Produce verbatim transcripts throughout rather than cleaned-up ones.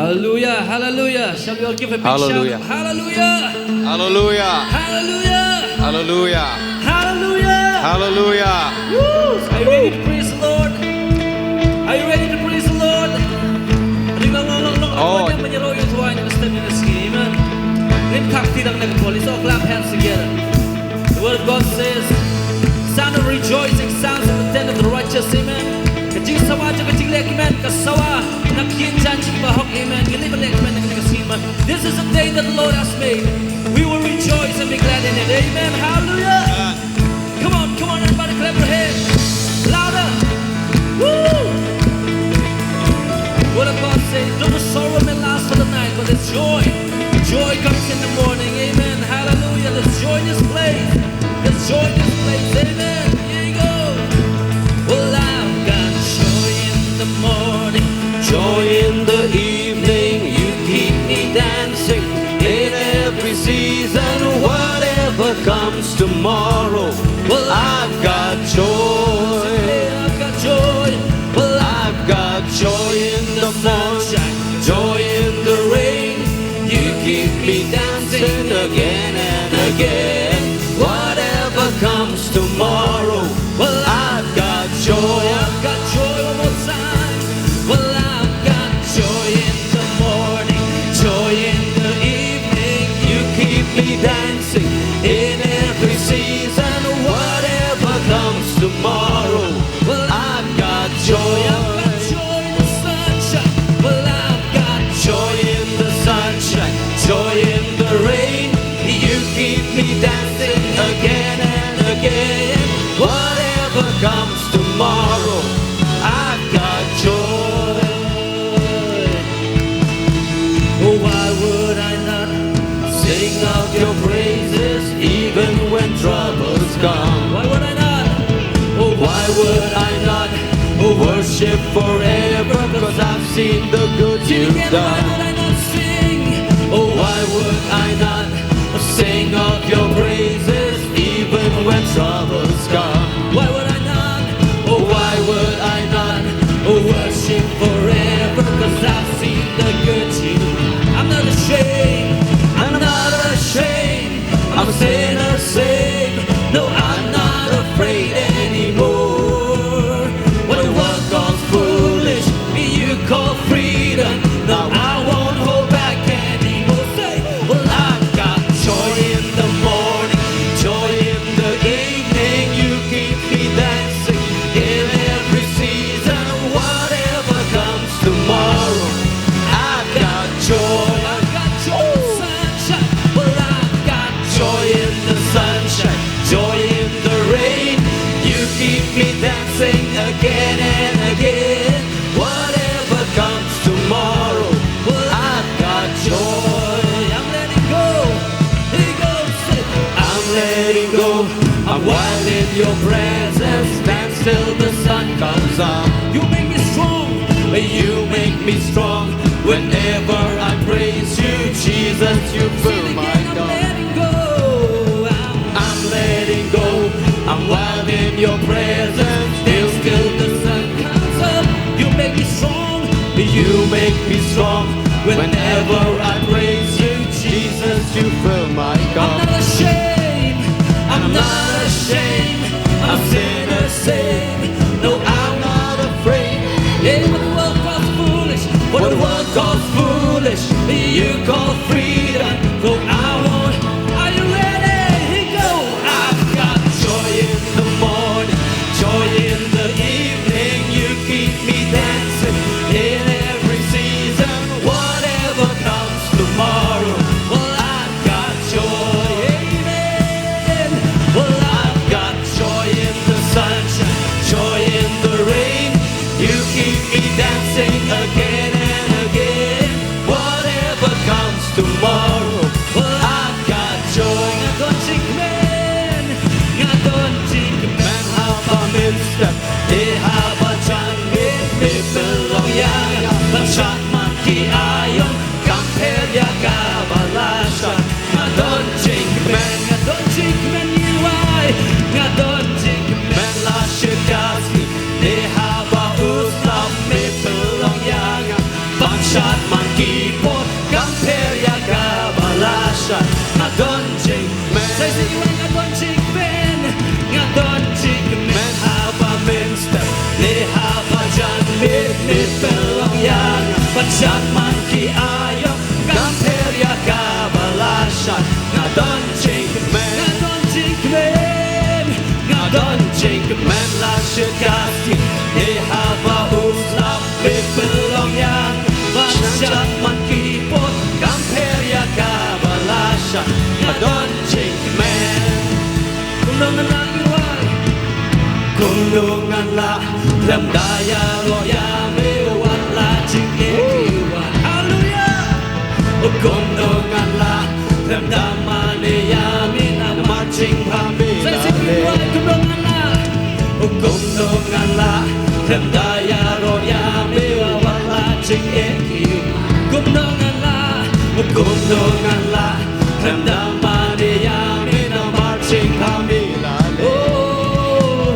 Hallelujah, hallelujah. Shall we all give a big shout? Hallelujah. Hallelujah. Hallelujah. Hallelujah. Hallelujah. Hallelujah. Hallelujah. Woo! Are you ready to praise the Lord? Are you ready to praise the Lord? Ring long long long long. Oh. Amen. Let's all clap hands together. The word of God says, sound of rejoicing sounds in the tent of the righteous. Amen. Ka jingsawa jong ka jingleh ki hynmen ka sawa na ki ïing jong ki bahok. Amen. Ngi leh ki hynmen na ka sngi. This is the day that the Lord has made. We will rejoice and be glad in it. Amen. Hallelujah. Come on, come on, everybody, clap your hands. Louder. Woo! What about say, though the sorrow may last for the night, but there's joy. Joy comes in the morning. Amen. Hallelujah. There's joy in this place. There's joy in this place. Amen. Here you go. Well, I've got joy in the morning, joy in the evening. You keep me dancing in every season. Whatever comes tomorrow, well, I've got joy. I've got joy. Well, I've got joy in the sunshine, joy in the rain. You keep me dancing again and again. Whatever comes tomorrow, well, I've got joy. I've got joy one more time. Well, I've got joy in the morning, joy in the evening. You keep me dancing in every season. Whatever comes tomorrow, well, I've got joy. I've got joy in the sunshine. Well, I've got joy in the sunshine, joy in the rain. You keep me dancing again and again. Whatever comes tomorrow, I've got joy. Oh, why would I not sing of your praises even when troubles come? Why would I not? Oh, why would I not worship forever? 'Cause I've seen the good you've done. Why would I not sing? Oh, why would I not sing of your praises even when troubles come? Why would I not? Oh, why would I not worship forever? 'Cause I've seen the good you. I'm not ashamed. I'm not ashamed. I'm a sinner saved. No, I'm not afraid anymore. What the world calls foolish, you call freedom. Now I won't hold back anymore. Say, well, I've got joy in the morning, joy in the evening. You keep me dancing in every season. Whatever comes tomorrow, I've got joy. I've got joy. Sunshine. Well, I've got joy in the sunshine, joy in the rain. You keep me dancing again and again. Whatever comes tomorrow, well, I've got joy. I'm letting go. Here goes it. I'm letting go. I'm wild in your presence. Dance till the sun comes up. You make me strong. You make me strong. Whenever I praise you, Jesus, you fill my cup. I'm letting go. I'm letting go. I'm wild in your presence. Dance till the sun comes up. You make me strong. You make me strong. Whenever I praise you, Jesus, you fill my cup. I'm not ashamed. I'm not ashamed. I'm sinner saved. No, I'm not afraid. Yeah, what the world calls foolish. What the world calls foolish, you call freedom. So I won't. Are you ready? Here go. I've got joy in the morning, joy in the evening. You keep me dancing in every season. Whatever comes tomorrow, well, I've got joy. Amen. Well, I've got joy in the sunshine, joy in the rain. You keep me dancing again and again. Whatever comes tomorrow, well, I've got joy. Nga don jingkmen, nga don jingkmen haba mynstep, eh haba jan me, me pynlong ïa nga ban shad man ki aïom, kam pher ïa kaba la shad. Nga don jingkmen, nga don jingkmen, ïa wai, nga don jingkmen la shit ka sngi, eh haba u slap me pynlong ïa nga ban shad man ki por, compare ïa kaba la shad. Nga don jingkmen. Sa shisien, nga don jingkmen. Nga don jingkmen haba mynstep ne haba janmiet, me pynlong ïa nga ban shad man ki aïom, compare ïa kaba la shad. Nga don jingkmen. Nga don jingkmen. Nga don jingkmen la shit ka ktien ne haba u slap, me pynlong ïa nga ban shad man ki por, compare ïa kaba la shad. Nga don jingkmen. Kumno ngan lah ïa u wai? Kumno ngan lah khlem da ïaroh ïa me, wat la jingeh ki wan. Haleluya. Kumno ngan lah khlem da mane ïa me, namar jingbha me. Sa shisien, kumno ngan lah? Kumno ngan lah khlem da ïaroh ïa me, wat la jingeh ki wan. Kumno ngan lah? Kumno ngan lah khlem da mane ïa me, namar jingbha me la leh. Oh,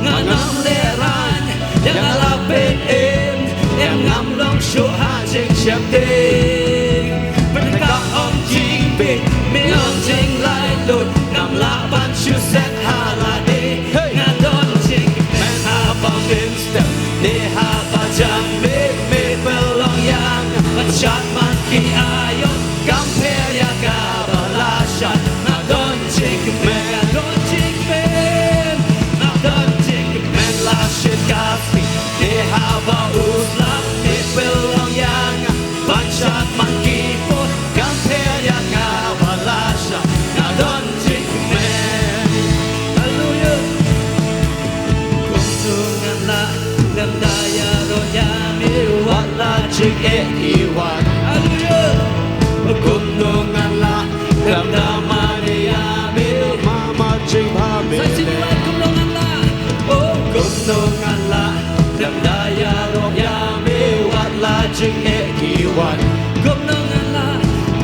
nga ngam lehraiñ ïa nga la pynim, em ngam long shuh ha jingsheptieng. Pyndonkam ong jingbieit, me ong jinglaitluid, ngam lah ban shu set ha lade. Hey! Nga don jingkmen haba mynstep ne haba janmiet, me pynlong ïa nga ban shad man ki aïom, compare ïa kaba la shad. Nga don jingkmen, nga don jingkmen, nga don jingkmen la shit ka ktien ne haba u slap, me pynlong ïa nga ban shad man ki por, compare ïa kaba la shad. Nga don jingkmen. Haleluya. Kumno ngan lah khlem da ïaroh ïa me, wat la jingeh ki wan. Haleluya. Kumno ngan lah khlem da mane ïa me, namar jingbha me. Sa shisien, kumno ngan lah? Oh, kumno ngan lah khlem da ïaroh ïa me, wat la jingeh ki wan. Kumno ngan lah?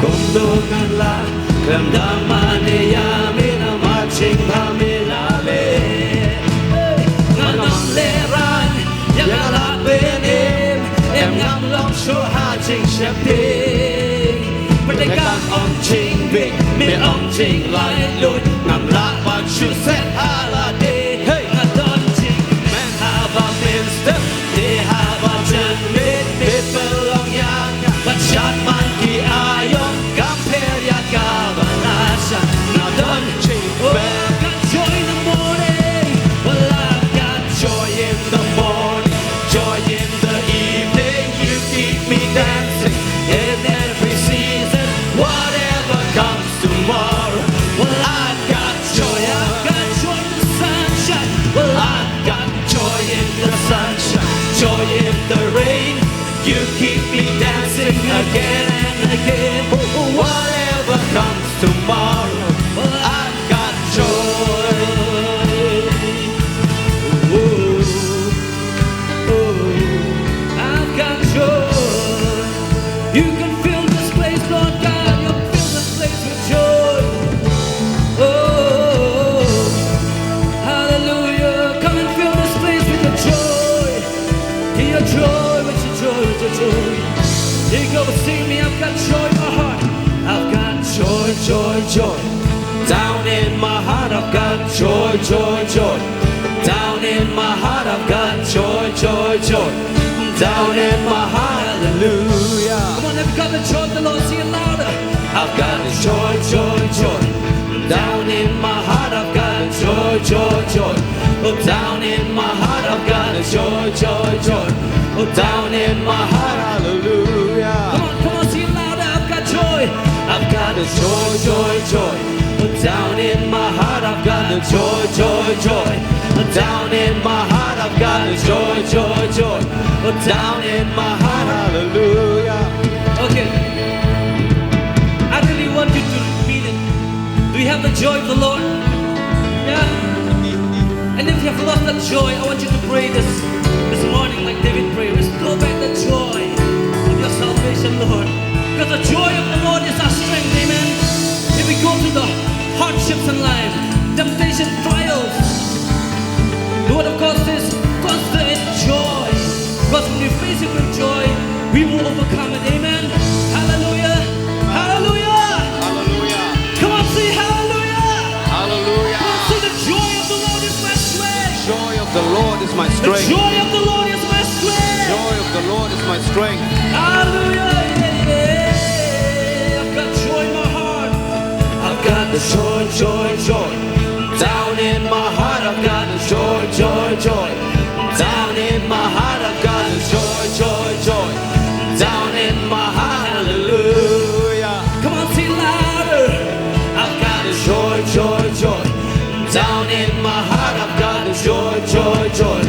Kumno ngan lah khlem da mane ïa me, namar jingbha me la leh. Hey! Nga ngam lehraiñ ïa nga la pynim, em ngam long shuh ha jingsheptieng. Pyndonkam ong jingbieit, me ong jinglaitluid, ngam lah ban shu set ha lade. Hey! Nga don jingkmen haba mynstep ne haba janmiet, me pynlong ïa nga ban shad man ki aïom, compare ïa kaba la shad. Nga don jingkmen. Oh, I've got joy in the morning. Well, I've got joy in the morning, joy in the evening. You keep me dancing in every season. Whatever comes tomorrow, well, I've got joy. I've got joy in the sunshine. Well, I've got joy in the sunshine, joy in the rain. You keep me dancing again and again. Whatever comes tomorrow, well, I've got joy. Oh, oh, I've got joy. You can fill this place, Lord God. You fill this place with joy. Oh, hallelujah. Come and fill this place with your joy. With your joy, with your joy, with your joy. Here you go, sing me. I've got joy in my heart. I've got joy, joy, joy. Down in my heart, I've got joy, joy, joy. Down in my heart, I've got joy, joy, joy. Down in my heart, hallelujah. Come on, have you got the joy of the Lord? Sing it louder. I've got a joy, joy, joy. Down in my heart, I've got a joy, joy, joy. Oh, down in my heart, I've got a joy, joy, joy. Oh, down in my heart, hallelujah. Come on, come on, sing it louder. I've got joy. I've got a joy, joy, joy. Oh, down in my heart, I've got a joy, joy, joy. Oh, down in my heart, I've got a joy, joy, joy. Oh, down in my heart, hallelujah. Okay. I really want you to mean it. Do you have the joy of the Lord? Yeah? And if you have lost that joy, I want you to pray this, this morning like David prayed. Restore back the joy of your salvation, Lord. Because the joy of the Lord is our strength, amen? If we go through the hardships in life, temptation, trials, the word of God says, "Consider it joy." Because when we face it with joy, we will overcome it, amen? The Lord is my The strength. Joy of the Lord is my strength. Joy of the Lord is my strength. Hallelujah. Yeah, yeah. I've got joy in my heart. I've got the joy, joy, joy. Down in my heart, I've got the joy, joy, joy. Down in my heart, I've got the joy, joy, joy. Down in my heart, hallelujah. Come on, sing louder. I've got the joy, joy, joy. Down in my heart, I've got the joy, joy, joy.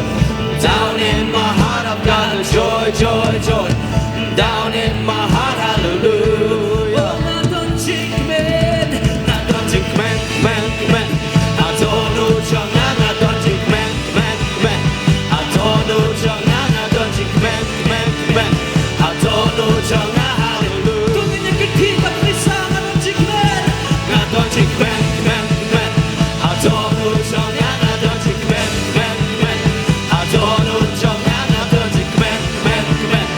Down in my heart, I've got the joy, joy, joy. Down in my heart, hallelujah. Oh, nga don jingkmen, nga don jingkmen, kmen, kmen. Hato nu jong nga, nga don jingkmen, kmen, kmen. Hato nu jong nga, nga don jingkmen, kmen, kmen. Hato nu jong nga, hallelujah. Tungin ïa ka kti ka pisa, nga don jingkmen. Nga don jingkmen, kmen, kmen. Hato nu jong nga, nga don jingkmen, kmen, kmen. Hato nu jong nga, nga don jingkmen, kmen, kmen.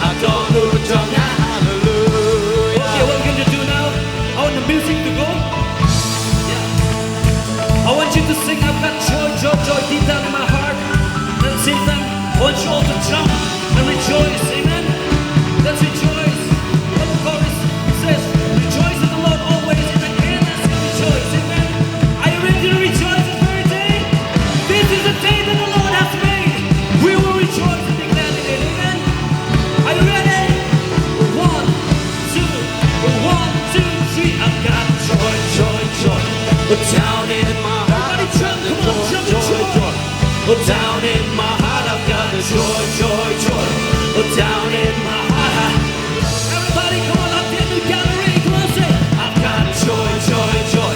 Hato nu jong nga, hallelujah. Okay, what we're going to do now, I want the music to go. Yeah. I want you to sing, I've got joy, joy, joy deep down in my heart. At the same time, I want you all to jump and rejoice. Amen. Let's rejoice. What the chorus says, rejoice in the Lord always. And again, I say rejoice. Amen. Are you ready to rejoice this very day? This is the day that the Lord has made. We will rejoice and be glad in it. Amen. Are you ready? One, two, one, two, three. I've got joy, joy, joy. Down in my heart, I've got the joy, joy, joy. Down in my heart, I've got the joy, joy, joy. Down in my heart. Everybody, come on up there in the gallery. Come on, say, I've got joy, joy, joy.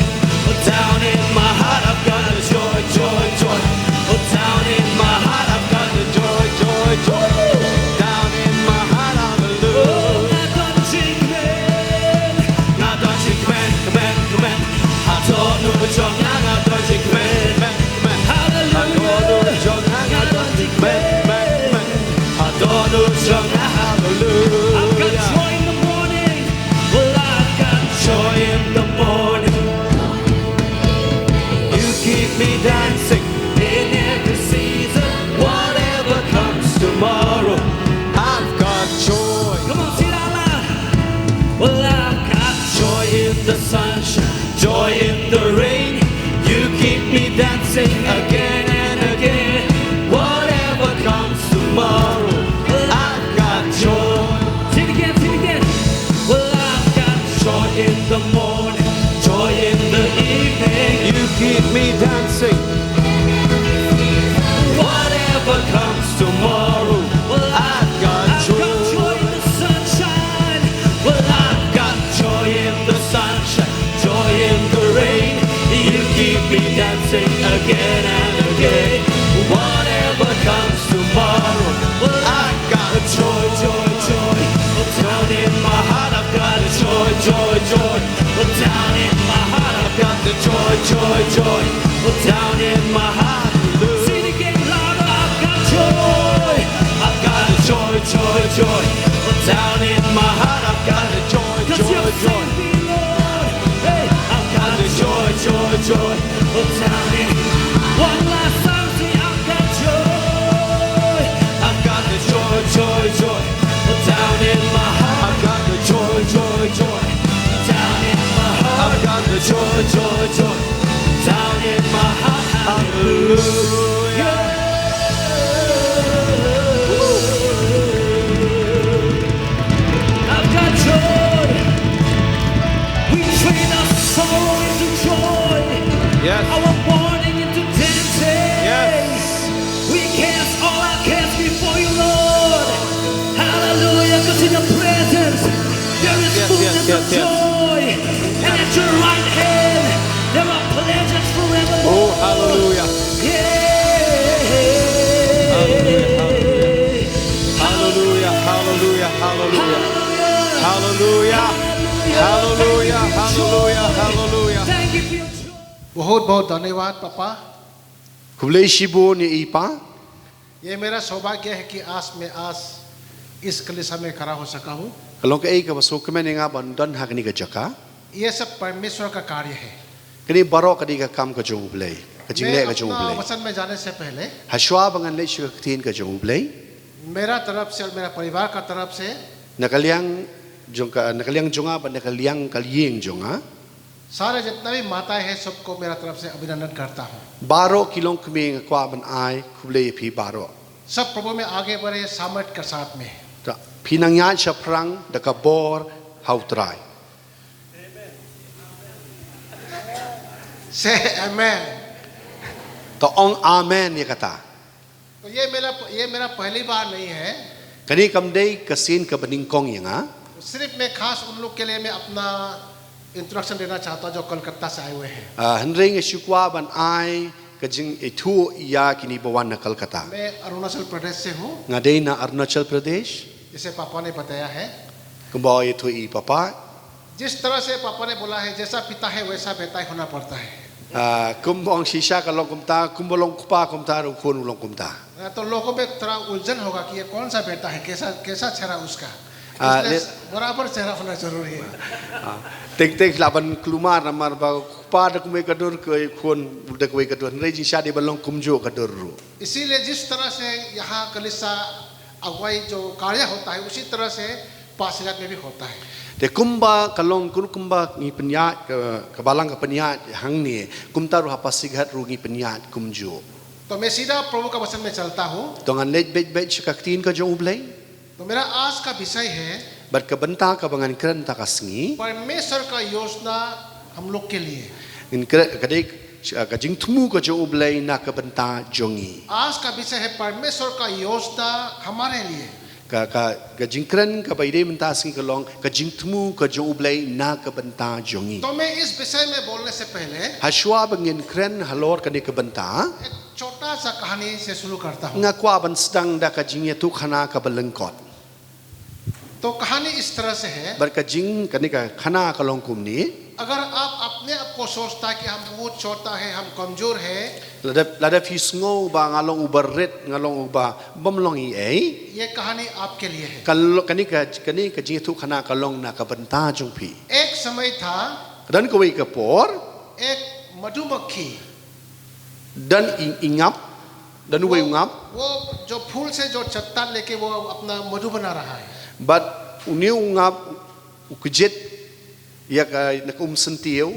Down in my heart, I've got joy, joy, joy. Down in my heart, I've got the joy, joy, joy. Down in my heart, hallelujah. Nga don jingkmen, nga don jingkmen, kmen, kmen. Hato nu jong nga, nga don jingkmen, kmen, kmen. Hallelujah. Hato nu jong nga, nga don jingkmen, kmen, kmen. Hato nu jong nga, hallelujah. I've got joy in the morning. Well, I've got joy in the morning. You keep me dancing in every season. Whatever comes tomorrow, I've got joy. Come on, sing it out loud. Well, I've got joy in the sunshine, joy in the rain. You keep me dancing again and again. Whatever comes tomorrow, I've got joy. Sing it again, sing it again. Well, I've got joy in the morning, joy in the evening. You keep me dancing. Whatever comes tomorrow, well, I've got joy. I've got joy in the sunshine. Well, I've got joy in the sunshine, joy in the rain. You keep me dancing again and again. Whatever comes tomorrow, well, I've got joy, joy, joy. Down in my heart, I've got a joy, joy, joy. Down in my heart, I've got the joy, joy, joy. Down in my heart, sing it again louder. I've got joy. I've got a joy, joy, joy. Down in my heart, I've got a joy, joy, joy. Hey, I've got a joy, joy, joy. Down in, one last time, say, I've got joy. I've got the joy, joy, joy. Down in my heart, I've got the joy, joy, joy. Down in my heart, I've got the joy, joy, joy. Down in my heart, hallelujah. I've got joy. We trade our sorrow into joy. Yes. Our mourning into dancing. Yes. We cast all our cares before you, Lord. Hallelujah. 'Cause in your presence, there is Yes, yes, fullness yes, of yes. joy. And at your right hand, there are pleasures forevermore. Oh, hallelujah. Yeah. Hallelujah, hallelujah, hallelujah, hallelujah. Hallelujah. Hallelujah, hallelujah, hallelujah. Thank you for your joy. बहुत बहुत धन्यवाद पापा। Khublei shibun ïa i pa. ये मेरा सौभाग्य है कि आज मैं आज इस कलीसिया में खड़ा हो सका हूँ। Ka long kaei kaba sngewkmen ïa nga ban don ha kane ka jaka. ये सब परमेश्वर का कार्य है। Kane baroh ka dei ka kam ka jong U Blei. ka jingleh ka jong U Blei. वचन में जाने से पहले, hashwa ba ngan leit sha ka ktien ka jong U Blei, मेरा तरफ से और मेरा परिवार का तरफ से, na ka liang jong ka, na ka liang jong nga bad na ka liang ka ïing jong nga, सारे जितना भी माताएं हैं, सबको मेरा तरफ से अभिनंदन करता हूँ। Baroh ki longkmie nga kwah ban ai khublei ïa phi baroh. सब प्रभु में आगे बढ़े, सामर्थ के साथ में। Ta, phi nang ïaid shaphrang da ka bor ha U Trai. Say amen. To ong amen ïa kata. तो ये मेरा, ये मेरा पहली बार नहीं है। Kane kam dei ka sien kaba nyngkong ïa nga. सिर्फ मैं खास उन लोग के लिए मैं अपना इंट्रोडक्शन देना चाहता हूँ, जो कलकत्ता से आए हुए हैं। Ah, hynrei nga shu kwah ban ai ka jingithuh ïa kine ba wan na Kolkata. मैं अरुणाचल प्रदेश से हूँ। Nga dei na Arunachal Pradesh. जैसे पापा ने बताया है। Kumba ïathuh i Papa. जिस तरह से पापा ने बोला है, जैसा पिता है वैसा बेटा ही होना पड़ता है। Ah, kumba ong shisha ka long kumta, kumba long kpa kumta, ruh u khun u long kumta. हाँ, तो लोगों में थोड़ा उलझन होगा कि ये कौन सा बेटा है, कैसा, कैसा चेहरा उसका। Ah, इसलिए le- बराबर चेहरा होना जरूरी है। Ah, teng teng lah ban kulmar namar ba u kpa da kawei ka dur, ka khun da kawei ka dur. Hynrei jingshisha dei ban long kumjuh ka dur ruh. इसीलिए जिस तरह से यहाँ कलीसिया अगुवाई जो कार्य होता है, उसी तरह से पासीघाट में भी होता है। Te kumba ka long, kum- kumba ngi pynïaid ka, ka balang ka pynïaid hangne, kumta ruh ha Pasighat ruh ngi pynïaid kumjuh. तो मैं सीधा प्रभु का वचन में चलता हूँ। To ngan leit beit beit sha ka ktien ka jong U Blei. तो मेरा आज का विषय है, bad ka bynta kaba ngan kren mynta ka sngi, परमेश्वर का योजना हम लोग के लिए। Ngan kren ka dei ka jingthmu ka jong U Blei na ka bynta jong ngi. आज का विषय है परमेश्वर का योजना हमारे लिए। Ka, ka, ka jingkren kaba ïadei mynta ka sngi ka long ka jingthmu ka jong U Blei na ka bynta jong ngi. तो मैं इस विषय में बोलने से पहले, hashwa ba ngin kren halor kane ka bynta, एक छोटा सा कहानी से शुरू करता हूँ। Nga kwah ban sdang da ka jingïathuhkhana kaba lyngkot. तो कहानी इस तरह से है। Bad ka jing, kane ka khana ka long kumne. अगर आप अपने आप को सोचता है कि हम बहुत छोटा है, हम कमजोर है, lada, lada phi sngew ba nga long uba rit, nga long uba bym long ei ei, ये कहानी आपके लिए है। Ka lo-, kane ka, kane ka jingïathuhkhana ka long na ka bynta jong phi. एक समय था, don kawei ka por, एक मधुमक्खी, don i, i ngap, don uwei u ngap. वो जो फूल से जो छत्ता लेके वो अपना मधु बना रहा है। Bad une u ngap u kjit ïa ka, na ka umsyntiew.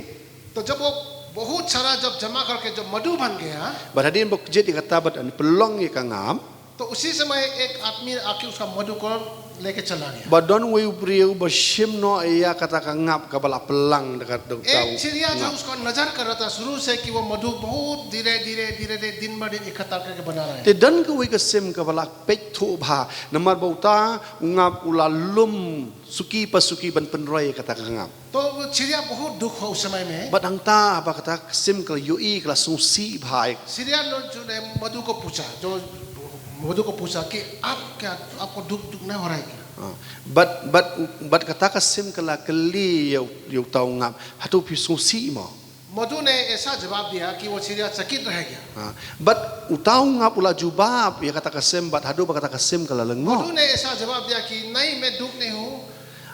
तो जब वो बहुत सारा जब जमा करके जब मधु बन गया, bad hadien ba u kjit ïa kata bad yn pynlong ïa ka ngap, तो उसी समय एक आदमी आके उसका मधु को लेके चला गया। Bad don uwei u briew ba shim noh ïa kata ka ngap kaba la pynlong da ka, da ka, एक चिड़िया जो उसका नजर कर रहा था शुरू से कि वो मधु बहुत धीरे धीरे धीरे धीरे दिन ब दिन इकट्ठा करके बना रहा है। Te don kawei ka sim kaba la peit thuh bha namar ba uta u ngap u la lum suki pa suki ban pynroi ïa kata ka ngap. तो वो चिड़िया बहुत दुख हो उस समय में। Bad hangta ba kata ka sim ka la ïohi, ka la sngewsih bha. चिड़िया ने जो है मधु को पूछा, जो मधु को पूछा कि आप क्या, आपको दुख, दुख नहीं हो रहा है क्या? Ah, bad, bad, bad kata ka sim ka la kylli ïa u, ïa uta u ngap, hato phi sngewsih mo? मधु ने ऐसा जवाब दिया कि वो चिड़िया चकित रह गया। Ah, bad uta u ngap u la jubab ïa kata ka sim, bad haduh ba kata ka sim ka la lyngngoh. मधु ने ऐसा जवाब दिया कि नहीं, मैं दुख नहीं हूँ,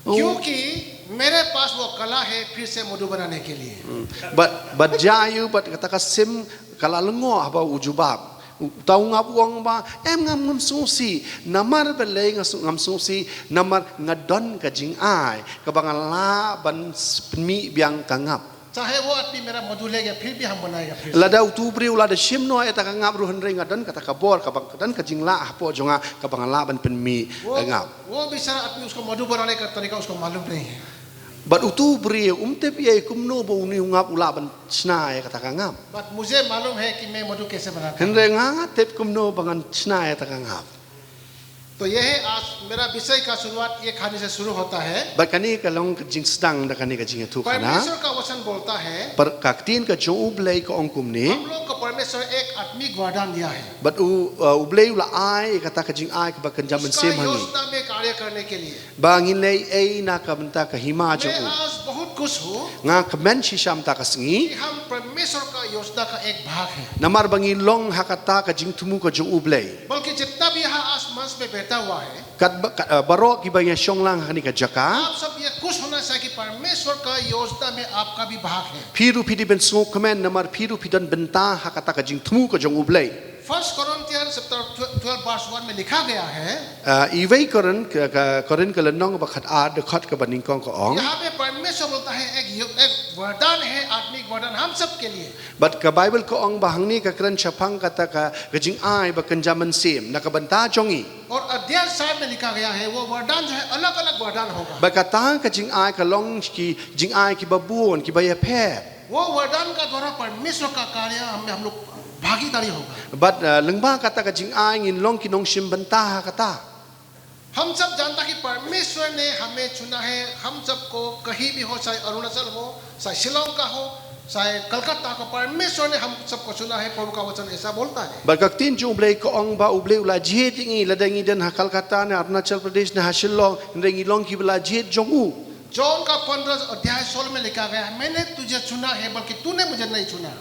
क्योंकि मेरे पास वो कला है फिर से मधु बनाने के लिए। Hmm. Bad, bad jia ïa u bad kata ka sim ka la lyngngoh haba u jubab. Uta u ngap u ong ba, em, ngam, ngam sngewsih. Namar balei nga sngew-, ngam sngewsih, namar nga don ka jingai kaba nga lah ban s-, pynmih biang ka ngap. चाहे वो आदमी मेरा मधु ले गया, फिर भी हम बनाएगा फिर से। Lada utu u briew u la da shim noh ïa kata ka ngap ruh, hynrei nga don kata ka bor, kaba nga don ka jinglah hapoh jong nga kaba nga lah ban pynmih, वो, eh, ngap. वो बेचारा आदमी उसको मधु बनाने का तरीका उसको मालूम नहीं है। Bad utu u briew um tip ei kumno ba une u ngap u lah ban shna ïa kata ka ngap. But मुझे मालूम है कि मैं मधु कैसे बनाता हूँ। Hynrei nga, nga tip kumno ba ngan shna ïa kata ka ngap. तो ये है आज मेरा विषय का शुरुआत, ये कहानी से शुरू होता है। Bad kane ka long ka jingsdang da kane ka jingïathuhkhana. परमेश्वर का वचन बोलता है, Par-, ka ktien ka jong U Blei ka ong kumne. हम लोग को परमेश्वर एक आत्मिक वरदान दिया है। Bad u, uh, U Blei u la ai kata ka jingai kaba kynja mynsiem ha ngi. उसका योजना में कार्य करने के लिए। Ba ngin leh ei na ka bynta ka hima jong u. मैं आज बहुत खुश हूँ Nga kmen shisha mynta ka sngi. कि हम परमेश्वर का योजना का एक भाग है। Namar ba ngi long ha kata ka jingthmu ka jong U Blei. बल्कि जितना भी यहाँ आज मंच पे बैठा हुआ है, Kat ba, kat, uh, baroh kiba ïashong lang ha kane ka jaka. आप सब ये खुश होना चाहिए कि परमेश्वर का योजना में आपका भी भाग है। Phi ruh phi dei ban sngewkmen namar phi ruh phi don bynta ha kata ka jingthmu ka jong U Blei. First Corinthians chapter twelve verse one में लिखा गया है, Ah, iwei Korinth ka, ka Korinth ka lynnong ba khatar dkhot kaba nyngkong ka ong. यहाँ पे परमेश्वर बोलता है, एक एक वरदान है, आत्मिक वरदान हम सब के लिए। Bad ka Bible ka ong ba hangne ka kren shaphang kata ka, ka jingai ba kynja mynsiem na ka bynta jong ngi. और अध्याय सात में लिखा गया है, वो वरदान जो है, अलग अलग वरदान होगा। Bad kata ka jingai ka long ki jingai kiba bun kiba ïapher. वो वरदान का द्वारा परमेश्वर का कार्य हमें हम लोग भागीदारी होगा। Bad uh, lyngba kata ka jingai ngin long ki nongshim bynta ha kata. हम सब जानता कि परमेश्वर ने हमें चुना है, हम सबको कहीं भी हो, चाहे अरुणाचल हो, चाहे शिलोंग का हो, चाहे कलकत्ता का, परमेश्वर ने हम सबको चुना है, प्रभु का वचन ऐसा बोलता है। Bad ka ktien jong U Blei ka ong ba U Blei u la jied ïa ngi lada ngi don ha Kolkata ne Arunachal Pradesh ne ha Shillong, hynrei ngi long kiba la jied jong u. John का पंद्रह अध्याय सोलह में लिखा गया है, मैंने तुझे चुना है, बल्कि तूने मुझे नहीं चुना।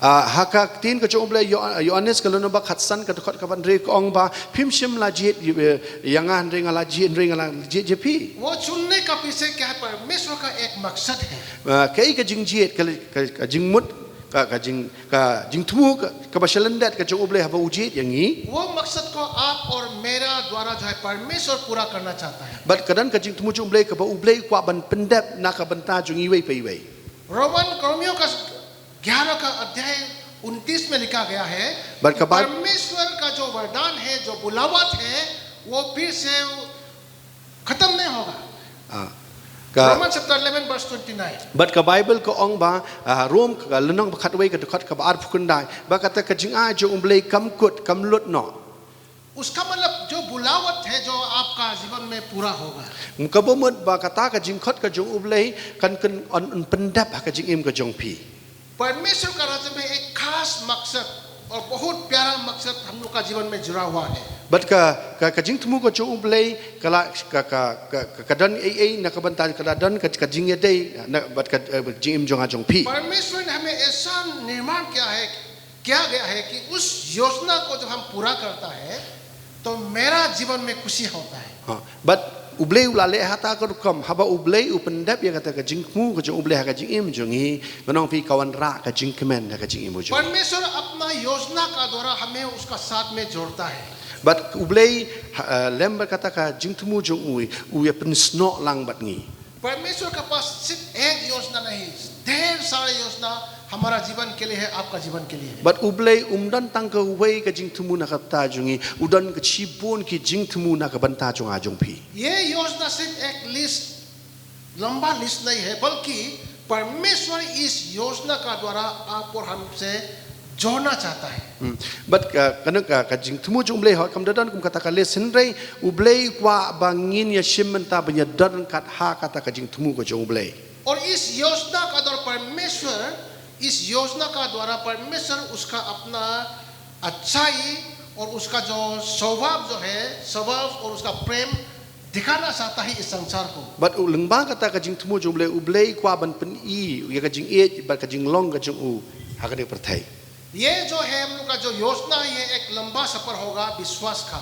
Ah, ha ka ktien ka jong U Blei Yo- Ïoannis ka lynnong ba khatsan ka dkhot kaba hynriew ka ong ba phim shym la jied ïa nga, hynrei nga la jied, hynrei nga la jied ïa phi. वो चुनने का पीछे क्या है? परमेश्वर का एक मकसद है। Ah, kaei ka jingjied ka, ka, ka jingmut ka, ka jing ka jingthmu ka, kaba shalyndet ka jong U Blei haba u jied ïa ngi. वो मकसद को आप और मेरा द्वारा जो है, परमेश्वर पूरा करना चाहता है। Bad ka don ka jingthmu jong U Blei kaba U Blei u kwah ban pyndep na ka bynta jong iwei pa iwei. Roman, Romeo का ग्यारह का अध्याय उनतीस में लिखा गया है, बट का बात परमेश्वर का जो वरदान है, जो बुलावट है, वो फिर से खत्म नहीं होगा। Ah, ka Romans chapter eleven verse twenty nine. Bad ka Bible ka ong ba, ah, Rom ka lynnong ba khatwei ka dkhot kaba arphew khyndai, ba kata ka jingai jong U Blei kam kut, kam lut noh. उसका मतलब जो बुलावट है, जो आपका जीवन में पूरा होगा। Kaba mut ba kata ka jingkhot ka jong U Blei kan kan yn, yn pyndep ha ka jingim ka jong phi. परमेश्वर का राज्य में एक खास मकसद और बहुत प्यारा मकसद हम लोग का जीवन में जुड़ा हुआ है। Bad ka, ka, ka jingthmu ka jong U Blei ka la ka, ka, ka, ka, ka don ei ei na ka bynta ka la don ka, ka jingïadei na bad ka, eh, jingim jong nga jong phi. परमेश्वर ने हमें ऐसा निर्माण किया है, किया गया है कि उस योजना को जब हम पूरा करता है, तो मेरा जीवन में खुशी होता है। Ha, bad U Blei u la leh ha kata ka rukom, haba U Blei u pyndep ïa kata ka jingthmu ka jong U Blei ha ka jingim jong ngi, ngan ong phi ka wanrah ka jingkmen ha ka jingim jong ngi. परमेश्वर अपना योजना का द्वारा हमें उसका साथ में जोड़ता है। Bad U Blei, ha, eh, lem bad kata ka jingthmu jong u, u ïa pynsnoh lang bad ngi. परमेश्वर के पास सिर्फ एक योजना नहीं, ढेर सारे योजना हमारा जीवन के लिए है, आपका जीवन के लिए है। Bad U Blei um don tang kawei ka jingthmu na ka bynta jong ngi, u don ka shibun ki jingthmu na ka bynta jong nga jong phi. ये योजना सिर्फ एक लिस्ट, लंबा लिस्ट नहीं है, बल्कि परमेश्वर इस योजना का द्वारा आप और हमसे जोड़ना चाहता है। Hmm. Bad ka, ka, ka, ka jingthmu jong U Blei hooid kam da don kum kata ka list, hynrei U Blei u kwah ba ngin ïa shim bynta ban ïa don ryngkat ha kata ka jingthmu ka jong U Blei. और इस योजना का द्वारा परमेश्वर, इस योजना का द्वारा परमेश्वर उसका अपना अच्छाई और उसका जो स्वभाव जो है, स्वभाव और उसका प्रेम दिखाना चाहता है इस संसार को। Bad u lyngba kata ka jingthmu jong U Blei, U Blei u kwah ban pyni ïa ka jingïeit bad ka jinglong ka jong u ha kane ka pyrthei. ये जो है हम लोग का जो योजना, ये एक लंबा सफर होगा विश्वास का।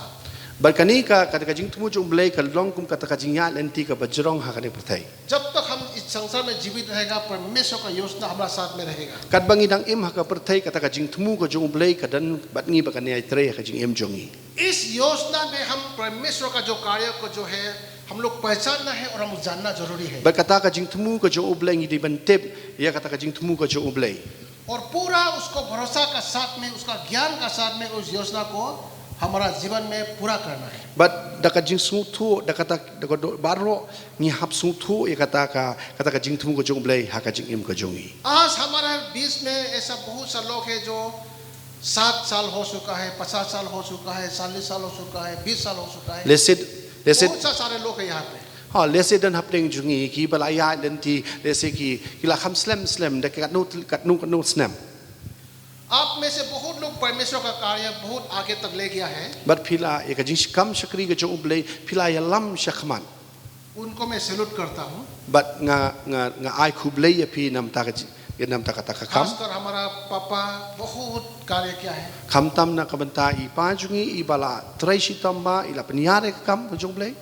Bad kane ka, kata ka jingthmu jong U Blei ka long kum kata ka jingïaid lynti kaba jrong ha kane ka pyrthei. जब तक हम इस संसार में जीवित रहेगा, परमेश्वर का योजना हमारा साथ में रहेगा। Katba ngi dang im ha ka pyrthei, kata ka jingthmu ka jong U Blei ka don bad ngi bad kan ïai trei ha ka jingim jong ngi. इस योजना में हम परमेश्वर का जो कार्य को जो है, हम लोग पहचानना है और हम जानना जरूरी है। Bad kata ka jingthmu ka jong U Blei ngi dei ban tip ïa kata ka jingthmu ka jong U Blei. और पूरा उसको भरोसा का साथ में, उसका ज्ञान का साथ में उस योजना को हमारा जीवन में पूरा करना है। Bad da ka jingsngewthuh, da kata, da ka doh baroh ngi hap sngewthuh ïa kata ka, kata ka jingthmu ka jong U Blei ha ka jingim ka jong ngi. आज हमारे बीच में ऐसा बहुत सा लोग हैं जो साठ साल हो चुका है, पचास साल हो चुका है, चालीस साल हो चुका है, बीस साल हो चुका है। Lehse, lehse, बहुत सा सारे लोग हैं यहाँ पे। ha, lehse don hapdeng jong ngi kiba la ïaid lynti, lehse ki, ki la kham slem slem da katno, katno, katno snem. आप में से बहुत लोग परमेश्वर का कार्य बहुत आगे तक ले गया है। Bad phi la ïa ka jingkam shakri ka jong U Blei phi la ïalam shakhmat. उनको मैं सैल्यूट करता हूँ। Bad nga, nga, nga ai khublei ïa phi namta ka ji-, ïa namta kata ka kam. खासकर हमारा पापा बहुत कार्य किया है। Khamtam na ka bynta i pa jong ngi iba la trei shitom bha, i la pynïar ïa ka kam ka jong U Blei.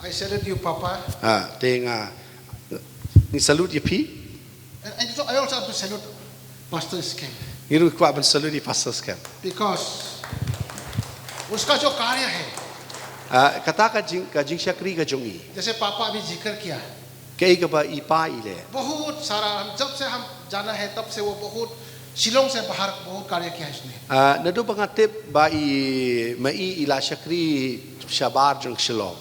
I salute you, Papa. Ha, te nga, ngi salute ïa phi. And I also, I also have to salute Pastor Skeng. Ngi ruh kwah ban salute i Pastor Skhem. Because उसका जो कार्य है, Ah, kata ka jing, ka jingshakri ka jong i. जैसे पापा अभी जिक्र किया, Kaei kaba i pa i leh. बहुत सारा, हम जब से हम जाना है तब से वो बहुत शिलोंग से बाहर बहुत कार्य किया है उसने। Ah, naduh ba nga tip ba i, ma i i la shakri shabar jong Shillong.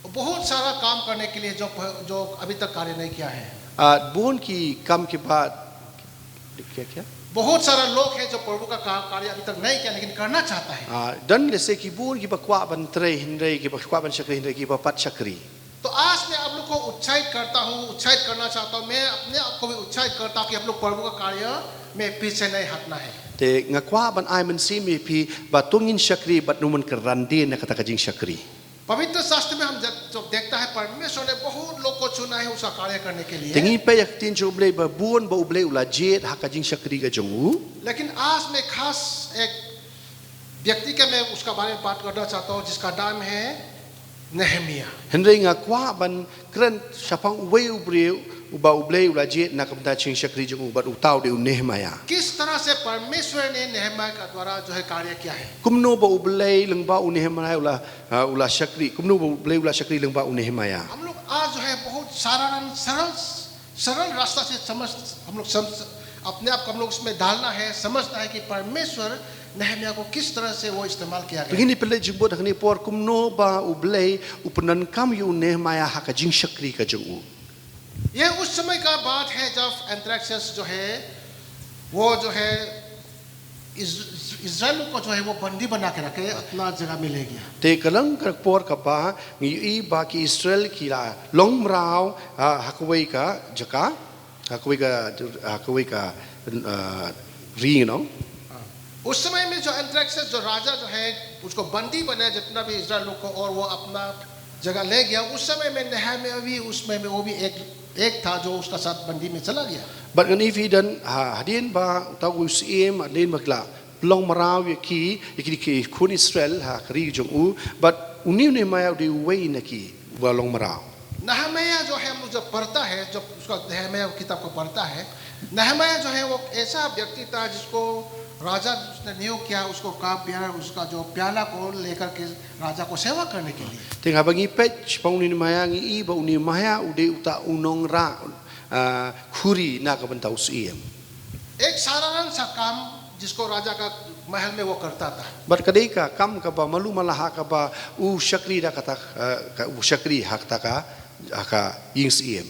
बहुत सारा काम करने के लिए जो जो अभी तक कार्य नहीं किया है। Ah, bun ki kam kiba, kya, kya? बहुत सारा लोग हैं जो प्रभु का का- कार्य अभी तक नहीं किया लेकिन करना चाहता है। Ah, don lehse ki bun kiba kwah ban trei hynrei, kiba kwah ban shakri hynrei kiba pat shakri. तो आज मैं आप लोग को उत्साहित करता हूँ, उत्साहित करना चाहता हूँ, मैं अपने आप को भी उत्साहित करता हूँ कि हम लोग प्रभु का कार्य में पीछे नहीं हटना है। Te nga kwah ban ai mynsiem ïa phi ba to ngin shakri bad to ngin kyrdan dien na kata ka jingshakri. पवित्र शास्त्र में हम जब जब देखता है, परमेश्वर ने बहुत लोग को चुना है उसका कार्य करने के लिए। Te ngi peit ïa ka ktien jong U Blei ba bun ba U Blei u la jied ha ka jingshakri ka jong u. लेकिन आज मैं खास एक व्यक्ति के मैं उसका बारे में बात करना चाहता हूँ, जिसका नाम है Nehemiah. Hynrei nga kwah ban kren shaphang uwei u briew uba U Blei u la jied na ka bynta jingshakri jong u, bad uta u dei u Nehemiah. किस तरह से परमेश्वर ने नहमिया के द्वारा जो है कार्य किया है। Kumno ba U Blei lyngba u Nehemiah u la, ah, u la shakri. Kumno ba U Blei u la shakri lyngba u Nehemiah. हम लोग आज जो है बहुत साधारण सरल सरल रास्ता से समझ, हम लोग समझ, अपने आप को हम लोग उसमें डालना है, समझना है कि परमेश्वर नहमिया को किस तरह से वो इस्तेमाल किया गया। Pynhun i pynleit jingmut ha kane ka por kumno ba U Blei u pyndonkam ïa u Nehemiah ha ka jingshakri ka jong u. ये उस समय का बात है जब एंथ्रेक्सस जो है, वो जो है इस- इसराइल को जो है वो बंदी बना के रखे, अपना जगह में ले गया। Te ka long ka por kaba ngi ïohi ba ki Israel ki la long mraw, ah, ha kawei ka jaka, ha kawei ka, ha kawei ka, ah, ri, you know. उस समय में जो एंथ्रेक्सस जो राजा जो है उसको बंदी बनाया जितना भी इसराइल लोग को, और वो अपना जगह ले गया। उस समय में नहमिया भी उसमें में वो भी एक एक था जो उसका साथ बंदी में चला गया। Bad ngan ïohi don ha, hadien ba uta u syiem, hadien ba ki la long mraw ïa ki, ïa ki, ki khun Israel ha ka ri jong u, bad une u Nehemiah u dei uwei na ki ba long mraw. Nehemiah जो है हम लोग जब पढ़ता है, जब उसका नहमिया की किताब को पढ़ता है, नहमिया जो है वो ऐसा व्यक्ति था जिसको राजा ने नियुक्त किया, उसको कप बेयरर, उसका जो प्याला को लेकर के राजा को सेवा करने के लिए। Te haba ngi peit shaphang u Nehemiah ngi ïohi ba u Nehemiah u dei uta u nongrah, ah, khuri na ka bynta u syiem. एक साधारण सा काम जिसको राजा का महल में वो करता था। Bad ka dei ka kam kaba malu mala ha kaba u shakri da kata, ah, ka u shakri ha kata ka, ha ka ïing syiem.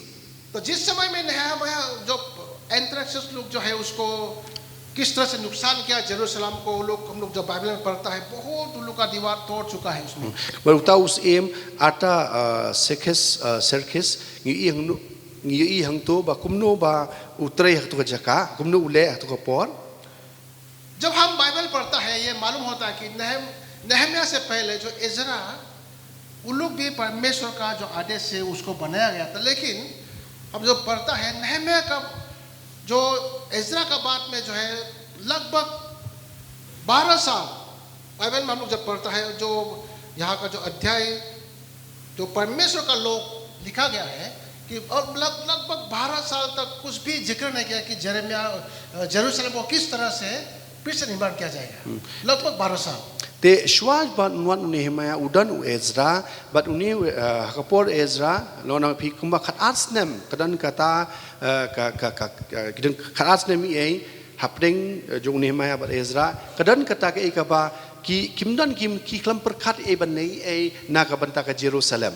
तो जिस समय में नहमिया जो एंथ्रेक्सस लोग जो है उसको किस तरह से नुकसान किया यरूशलेम को, वो लोग, हम लोग जब बाइबल में पढ़ता है बहुत उन लोग का दीवार तोड़ चुका है उसमें। Bad uta u syiem Arta, ah, Serkis, ah, Serkis, ngi ïohi hangno, ngi ïohi hangto ba kumno ba u trei ha kato ka jaka, kumno u leh ha kato ka por. जब हम बाइबल पढ़ता है, ये मालूम होता है कि नहम नहमिया से पहले जो इजरा, उन लोग भी परमेश्वर का जो आदेश है उसको बनाया गया था। लेकिन हम जो पढ़ता है नहमिया का, जो इजरा का बाद में जो है लगभग बारह साल, बाइबल में हम लोग जब पढ़ता है जो यहाँ का जो अध्याय जो परमेश्वर का लोग लिखा गया है कि और लग, लगभग बारह साल तक कुछ भी जिक्र नहीं किया कि यिर्मयाह, अ, यरूशलेम को किस तरह से फिर से निर्माण किया जाएगा। लगभग बारह साल। Te shuwa ba un wan u Nehemiah u don u Ezra, bad une, eh, ha ka por Ezra, long na phi kumba khatar snem, ka don kata, eh, ka, ka, ka, ka, ki don khatar snem ïa, hapdeng, eh, jong u Nehemiah bad Ezra, ka don kata kaei kaba, ki, kim don kim, ki khlem pyrkhat ei ban ïa, na ka bynta ka Jerusalem.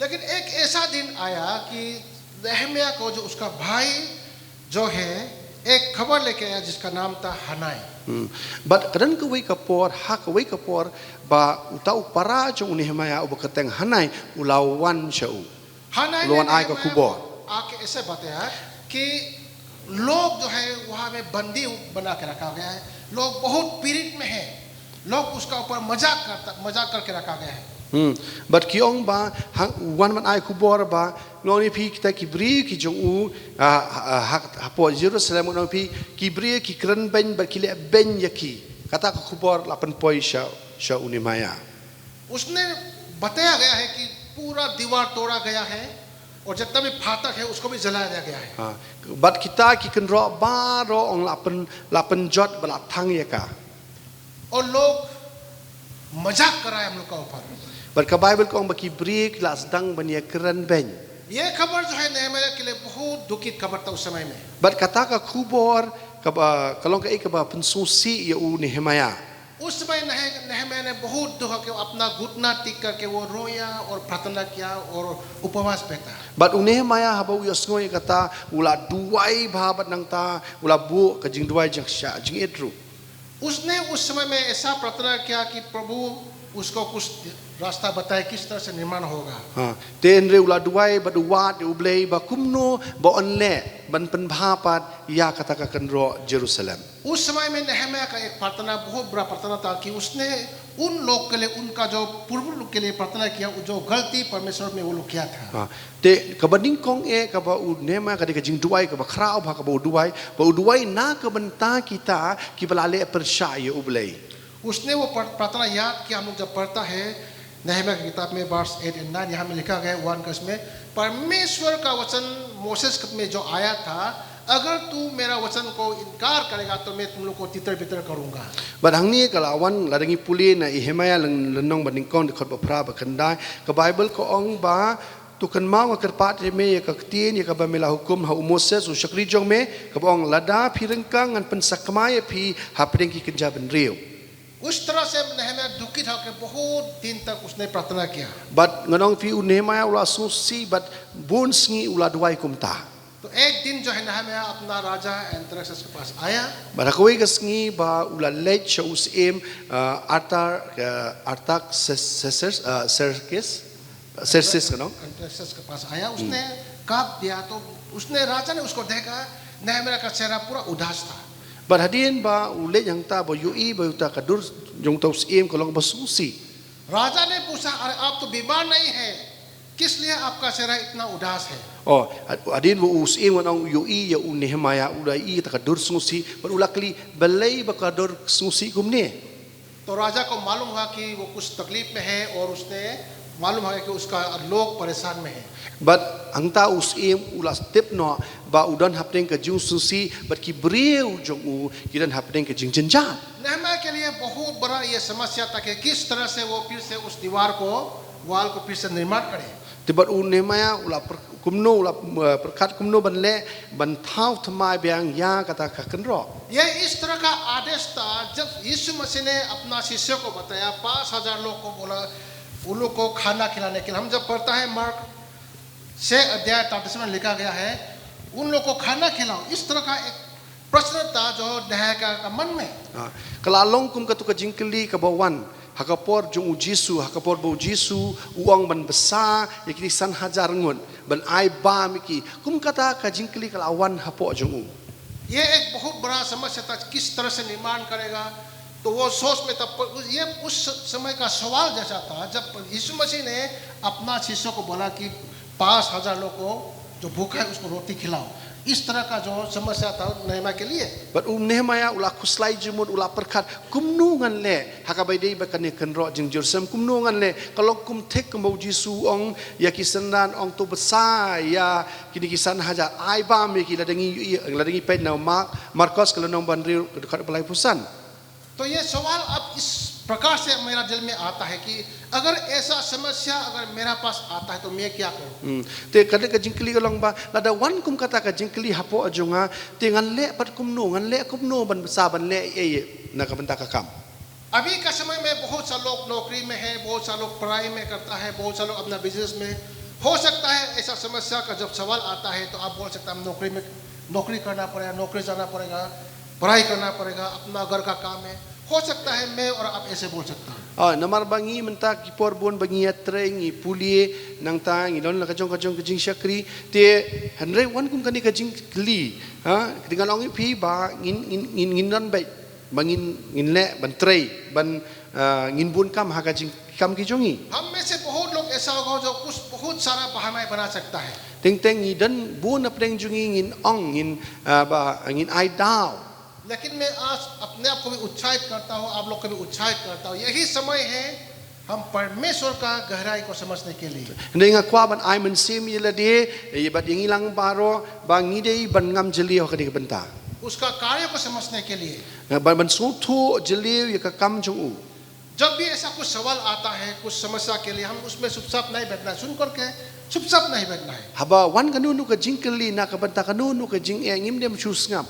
लेकिन एक ऐसा दिन आया कि नहमिया को जो उसका भाई जो है, एक खबर लेके आया जिसका नाम था Hanoi. Hmm. Bad ka don kawei ka por, ha kawei ka por, ba uta u para jong u Nehemiah uba kyrteng Hanai, u la wan sha u. Hanoi Lo ने an ai ka नहमिया khubor. को आके ऐसे बताया कि लोग जो है वहाँ में बंदी बना के रखा गया है, लोग बहुत पीड़ित में है, लोग उसका ऊपर मजाक करता मजाक करके रखा गया है। Hmm. Bad ki ong ba, ha, wan ban ai khubor ba, ngi ong ïa phi kita ki briew ki jong u, ah, ah, ha, hapoh Jerusalem ngi ong ïa phi, ki briew ki kren beiñ bad ki leh beiñ ïa ki. Kata ka khubor la pynpoi sha, sha u Nehemiah. उसने बताया गया है कि पूरा दीवार तोड़ा गया है, और जितना भी फाटक है, उसको भी जला दिया गया है। Ha. Bad kita ki kynroh baroh ong la pyn la pynjot ba la thang ïa ka. और लोग मजाक कर रहा है हम लोग का ऊपर। Bad ka Baibl ka ong ba ki briew ki la sdang ban ïakren beiñ. ये खबर जो है, नहमयाह के लिए बहुत दुखित खबर था उस समय में। Bad kata ka khubor kaba ka long kaei kaba pynsngewsih ïa u Nehemaiah. उस समय नह-, नहमयाह ने बहुत दुख के अपना घुटना टिक करके वो रोया और प्रार्थना किया और उपवास बैठा। Bad u Nehemaiah haba u ïohsngew ïa kata u la duwai bha bad nangta u la buh ka jingduwai jingshah jingit ruh. उसने उस समय में ऐसा प्रार्थना किया कि प्रभु उसको कुछ रास्ता बताए, किस तरह से निर्माण होगा। Ha. Te hynrei u la duwai bad u wad ïa u Blei ba kumno ba yn leh ban pynbha pat ïa kata ka kynroh Jerusalem. उस समय में नहमयाह का एक प्रार्थना, बहुत बड़ा प्रार्थना था कि उसने उन लोग के लिए, उनका जो पूर्वज लोग के लिए प्रार्थना किया, वो जो गलती परमेश्वर में वो लोग किया था। Ha. Te kaba nyngkong eh kaba u Nehemaiah ka dei ka jingduwai kaba khraw bha kaba u duwai, ba u duwai na ka bynta kita kiba la leh pyrshah ïa u Blei. उसने वो प्र-, प्रार्थना याद किया। हम लोग जब पढ़ता है नहमयाह की किताब में, verse eight and nine, यहाँ में लिखा गया है, वन का इसमें, परमेश्वर का वचन मोसेस में जो आया था, अगर तू मेरा वचन को इनकार करेगा तो मैं तुम लोग को तितर बितर करूंगा। Bad hangne ka la wan lada ngi pule na Nehemaiah lynnong ba nyngkong dkhot ba phra bad khyndai, ka Baibl ka ong ba, to kynmaw nga kyrpad ïa me ïa ka ktien ïa kaba me la hukum ha u Moses u shakri jong me, kaba ong lada phi ryngkang ngan pynsakma ïa phi hapdeng ki kynja bynriew. उस तरह से नहमयाह दुखित होकर बहुत दिन तक उसने प्रार्थना किया। Bad ngan ong ïa phi u Nehemaiah u la sngewsih bad bun sngi u la duwai kumta. तो एक दिन जो है, नहमयाह अपना राजा अरतक्षस्ता के पास आया। Bad ha kawei ka sngi ba u la leit sha u syiem, uh, Artar uh, Artak Serkis Serkis ngan ong. अरतक्षस्ता के पास आया, उसने कांप दिया। तो उसने, राजा ने उसको देखा, नहमयाह का चेहरा पूरा उदास था। Bad hadien ba u leit hangta ba u ïohi ba uta ka dur jong uta u syiem ka long ba sngewsih. राजा ने पूछा, अरे आप तो बीमार नहीं है, किस लिए आपका चेहरा इतना उदास है? Oh, had- hadien ba u syiem ngan ong u ïohi ïa u Nehemaiah u la ïohi ïa ka dur sngewsih bad u la kylli balei ba ka dur sngewsih kumne. तो राजा को मालूम हुआ कि वो कुछ तकलीफ में है और उसने मालूम हुआ कि उसका लोग परेशान में है। Bad hangta u syiem u la tip noh ba u don hapdeng ka jingsngewsih bad ki briew jong u ki don hapdeng ka jingjynjar. नहमयाह के लिए बहुत बड़ा ये समस्या था कि किस तरह से वो फिर से उस दीवार को, वॉल को फिर से निर्माण करे। Te bad u Nehemaiah u la pyrkhat kumno, u la uh, pyrkhat kumno ban leh ban thaw thymmai biang ïa kata ka kynroh. ये इस तरह का आदेश था, जब यीशु मसीह ने अपना शिष्य को बताया, पाँच हजार लोग को बोला, उन लोग को खाना खिलाने के लिए। हम जब पढ़ता है मार्क छः अध्याय तैंतीस में लिखा गया है, उन लोग को खाना खिलाओ। इस तरह का एक प्रश्न था जो नहमयाह का मन में। Ah, ka la long kum katu ka jingkylli kaba wan ha ka por jong u Jisu, ha ka por ba u Jisu u ong ban bsa ïa kine san hajar ngut ban ai bam ïa ki. Kum kata ka jingkylli ka la wan hapoh jong u. ये एक बहुत बड़ा समस्या था, किस तरह से निर्माण करेगा। तो वो सोच में था, पर ये उस समय का सवाल जैसा था, जब यीशु मसीह ने अपना शिष्यों को बोला कि पाँच हजार लोग को जो भूखा है, उसको रोटी खिलाओ। इस तरह का जो समस्या था नहमयाह के लिए। Bad u Nehemaiah u la khuslai jingmut, u la pyrkhat kumno ngan leh ha kaba ïadei bad kane ka kynroh jong Jerusalem, kumno ngan leh. Ka long kum thik kumba u Jisu u ong ïa ki synran, ong to bsa ïa kine ki san hajar, ai bam ïa ki. Lada ngi, lada ngi peit na Mark, Markos ka lynnong ba hynriew, ka dkhot ba laiphew san. तो ये सवाल अब इस प्रकार से मेरा दिल में आता है कि अगर ऐसा समस्या अगर मेरा पास आता है तो मैं क्या करूं? Hmm. Te ka dei ka jingkylli ka long ba lada wan kum kata ka jingkylli hapoh jong nga, te ngan leh pat kumno, ngan leh kumno ban bsa, ban leh ei ei na ka bynta ka kam. अभी का समय में बहुत सा लोग नौकरी में है, बहुत सा लोग पढ़ाई में करता है, बहुत सा लोग अपना बिजनेस में। हो सकता है ऐसा समस्या का जब सवाल आता है तो आप बोल सकते हैं, हम नौकरी में, नौकरी करना पड़ेगा, नौकरी जाना पड़ेगा, पढ़ाई करना पड़ेगा, अपना घर का काम है। हो सकता है मैं और आप ऐसे बोल सकते हैं। Oh, namar ba ngi mynta ki por bun ba ngi ïatrei, ngi pule, nangta ngi don la ka jong ka jong ka jingshakri, te hynrei wan kum kane ka jingkylli, ha, ka dei ngan ong ïa phi ba ngin, ngin, ngin, ngin don beit ba ngin, ngin leh ban trei, ban, ah, ngin bun kam ha ka jingkam ki jong ngi. हम में से बहुत लोग ऐसा होगा जो कुछ बहुत सारा बहाना बना सकता है। Teng teng ngi don bun hapdeng jong ngi ngin ong, ngin, ah, ba ngin ai daw. लेकिन मैं आज अपने आप को भी उत्साहित करता हूँ, आप लोग को भी उत्साहित करता हूँ। यही समय है हम परमेश्वर का गहराई को समझने के लिए, Hynrei nga kwah ban ai mynsiem ïa lade, ïa bad ïa ngi lang baroh, ba ngi dei ban ngam jylliew ha kane ka bynta. उसका कार्य को समझने के लिए, Ban, ban sngewthuh jylliew ïa ka kam jong u. जब भी ऐसा कुछ सवाल आता है, कुछ समस्या के लिए, हम उसमें चुपचाप नहीं बैठना है, सुन करके चुपचाप नहीं बैठना है। Haba wan kano kano ka jingkylli na ka bynta kano kano ka jingeh, ngim dei ban shu sngap.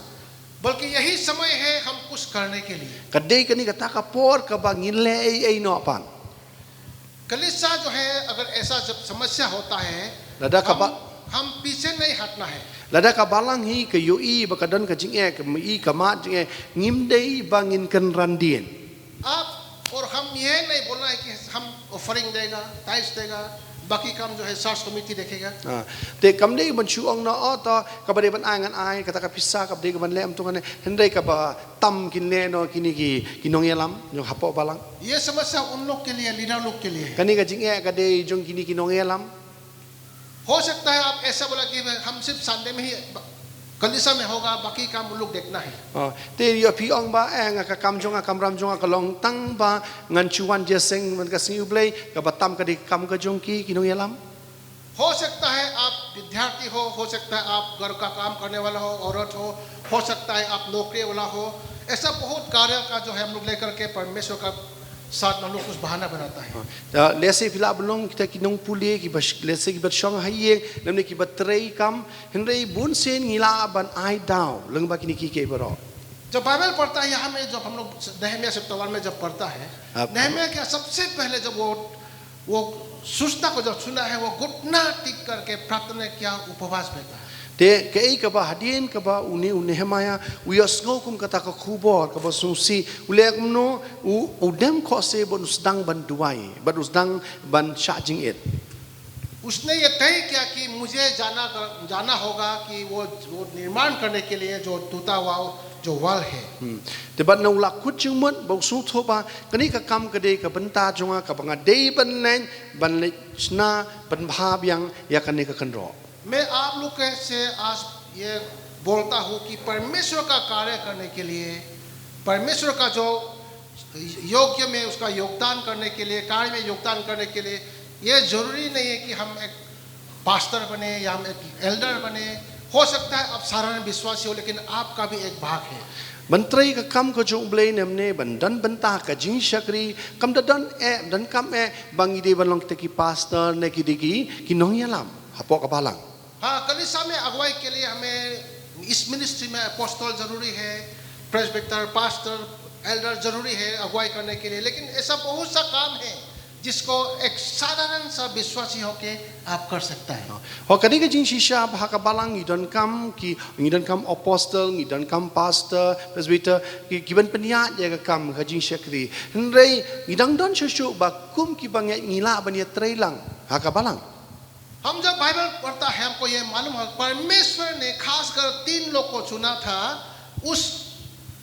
बल्कि यही समय है हम कुछ करने के लिए। Ka dei kane kata ka por kaba ngin leh ei ei noh pat. कलीसिया जो है, अगर ऐसा जब समस्या होता है, Lada ka हम, ba- हम पीछे नहीं हटना है। Lada ka balang hi ka ïohi ba ka don ka jingeh, ka ïohi ka mad jingeh, ngim dei ba ngin kynran dien. आप और हम ये नहीं बोलना है कि हम ऑफरिंग देगा, टाइट्स देगा, बाकी काम जो है चर्च कमेटी देखेगा। Ha, te kam dei ban shu ong noh, oh, to kaba dei ban ai ngan ai, kata ka pisa kaba dei ka ban leh, ym tang kane, hynrei kaba tam kin leh noh kine ki, ki nongïalam jong hapoh balang. ये समस्या उन लोग के लिए, लीडर लोग के लिए है। Kane ka jingeh ka dei jong kine ki nongïalam. हो सकता है आप ऐसा बोला कि हम सिर्फ संडे में ही कलीसिया में होगा, बाकी काम उन लोग देखना है। Oh, te ïa phi ong ba, eh, nga ka kam jong nga, ka kamram jong nga ka long tang ba ngan shu wan jingïaseng man ka sngi U Blei, kaba tam ka dei ka kam ka jong ki, ki nongïalam. हो सकता है आप विद्यार्थी हो, हो सकता है आप घर का काम करने वाला हो, औरत हो, हो सकता है आप नौकरी वाला हो। ऐसा बहुत कार्य का जो है हम लोग लेकर के परमेश्वर का साथ में हम लोग कुछ बहाना बनाता है। Te lehse phi lah ban long kita ki nongpule, kiba sh-, lehse kiba shong ha ïing, lymne kiba trei kam, hynrei bun sien ngi lah ban ai daw lyngba kine kiei kiei baroh. जब बाइबल पढ़ता है, यहाँ में जब हम लोग Nehemiah chapter one में जब पढ़ता है, आप- नहमिया क्या सबसे पहले जब वो वो सूचना को जब सुना है, वो घुटना टिक करके प्रार्थना किया, उपवास बैठा। Te kaei kaba hadien kaba une u Nehemiah u ïohsngew kum kata ka khubor kaba sngewsih, u leh kumno? U, u dem khohseh bad u sdang ban duwai, bad u sdang ban shah jingit. उसने ये तय किया कि मुझे जाना कर, जाना होगा कि वो, वो निर्माण करने के लिए जो टूटा हुआ जो वॉल है। Hmm. Te bad na u la kut jingmut ba u sngewthuh ba kane ka kam ka dei ka bynta jong nga kaba nga dei ban leh, ban leit shna, ban bha biang ïa kane ka kynroh. मैं आप लोग के से आज ये बोलता हूँ कि परमेश्वर का कार्य करने के लिए, परमेश्वर का जो योग्य में उसका योगदान करने के लिए, कार्य में योगदान करने के लिए, ये जरूरी नहीं है कि हम एक पास्टर बने या हम एक एल्डर बने। हो सकता है आप साधारण विश्वासी हो, लेकिन आपका भी एक भाग है। Ban trei ka kam ka jong U Blei ne em ne ban don bynta ka jingshakri, kam da don eh, donkam eh ba ngi dei ban long kita ki pastor ne ki dei ki, ki nongïalam hapoh ka balang. हाँ, कलीसिया में अगुवाई के लिए हमें इस मिनिस्ट्री में अपोस्टल जरूरी है, प्रेस्बिटर, पास्टर, एल्डर जरूरी है अगुवाई करने के लिए, लेकिन ऐसा बहुत सा काम है जिसको एक साधारण सा विश्वासी होके आप कर सकता है। Ho, ka dei ka jingshisha ba ha ka balang ngi donkam ki, ngi donkam apostle, ngi donkam pastor, presbyter, ki, ki ban pynïaid ïa ka kam ka jingshakri. Hynrei ngi dang don shuh shuh ba kum ki bangeit ngi lah ban ïatrei lang ha ka balang. हम जब बाइबल पढ़ता है, हमको ये मालूम है, परमेश्वर ने खासकर तीन लोग को चुना था उस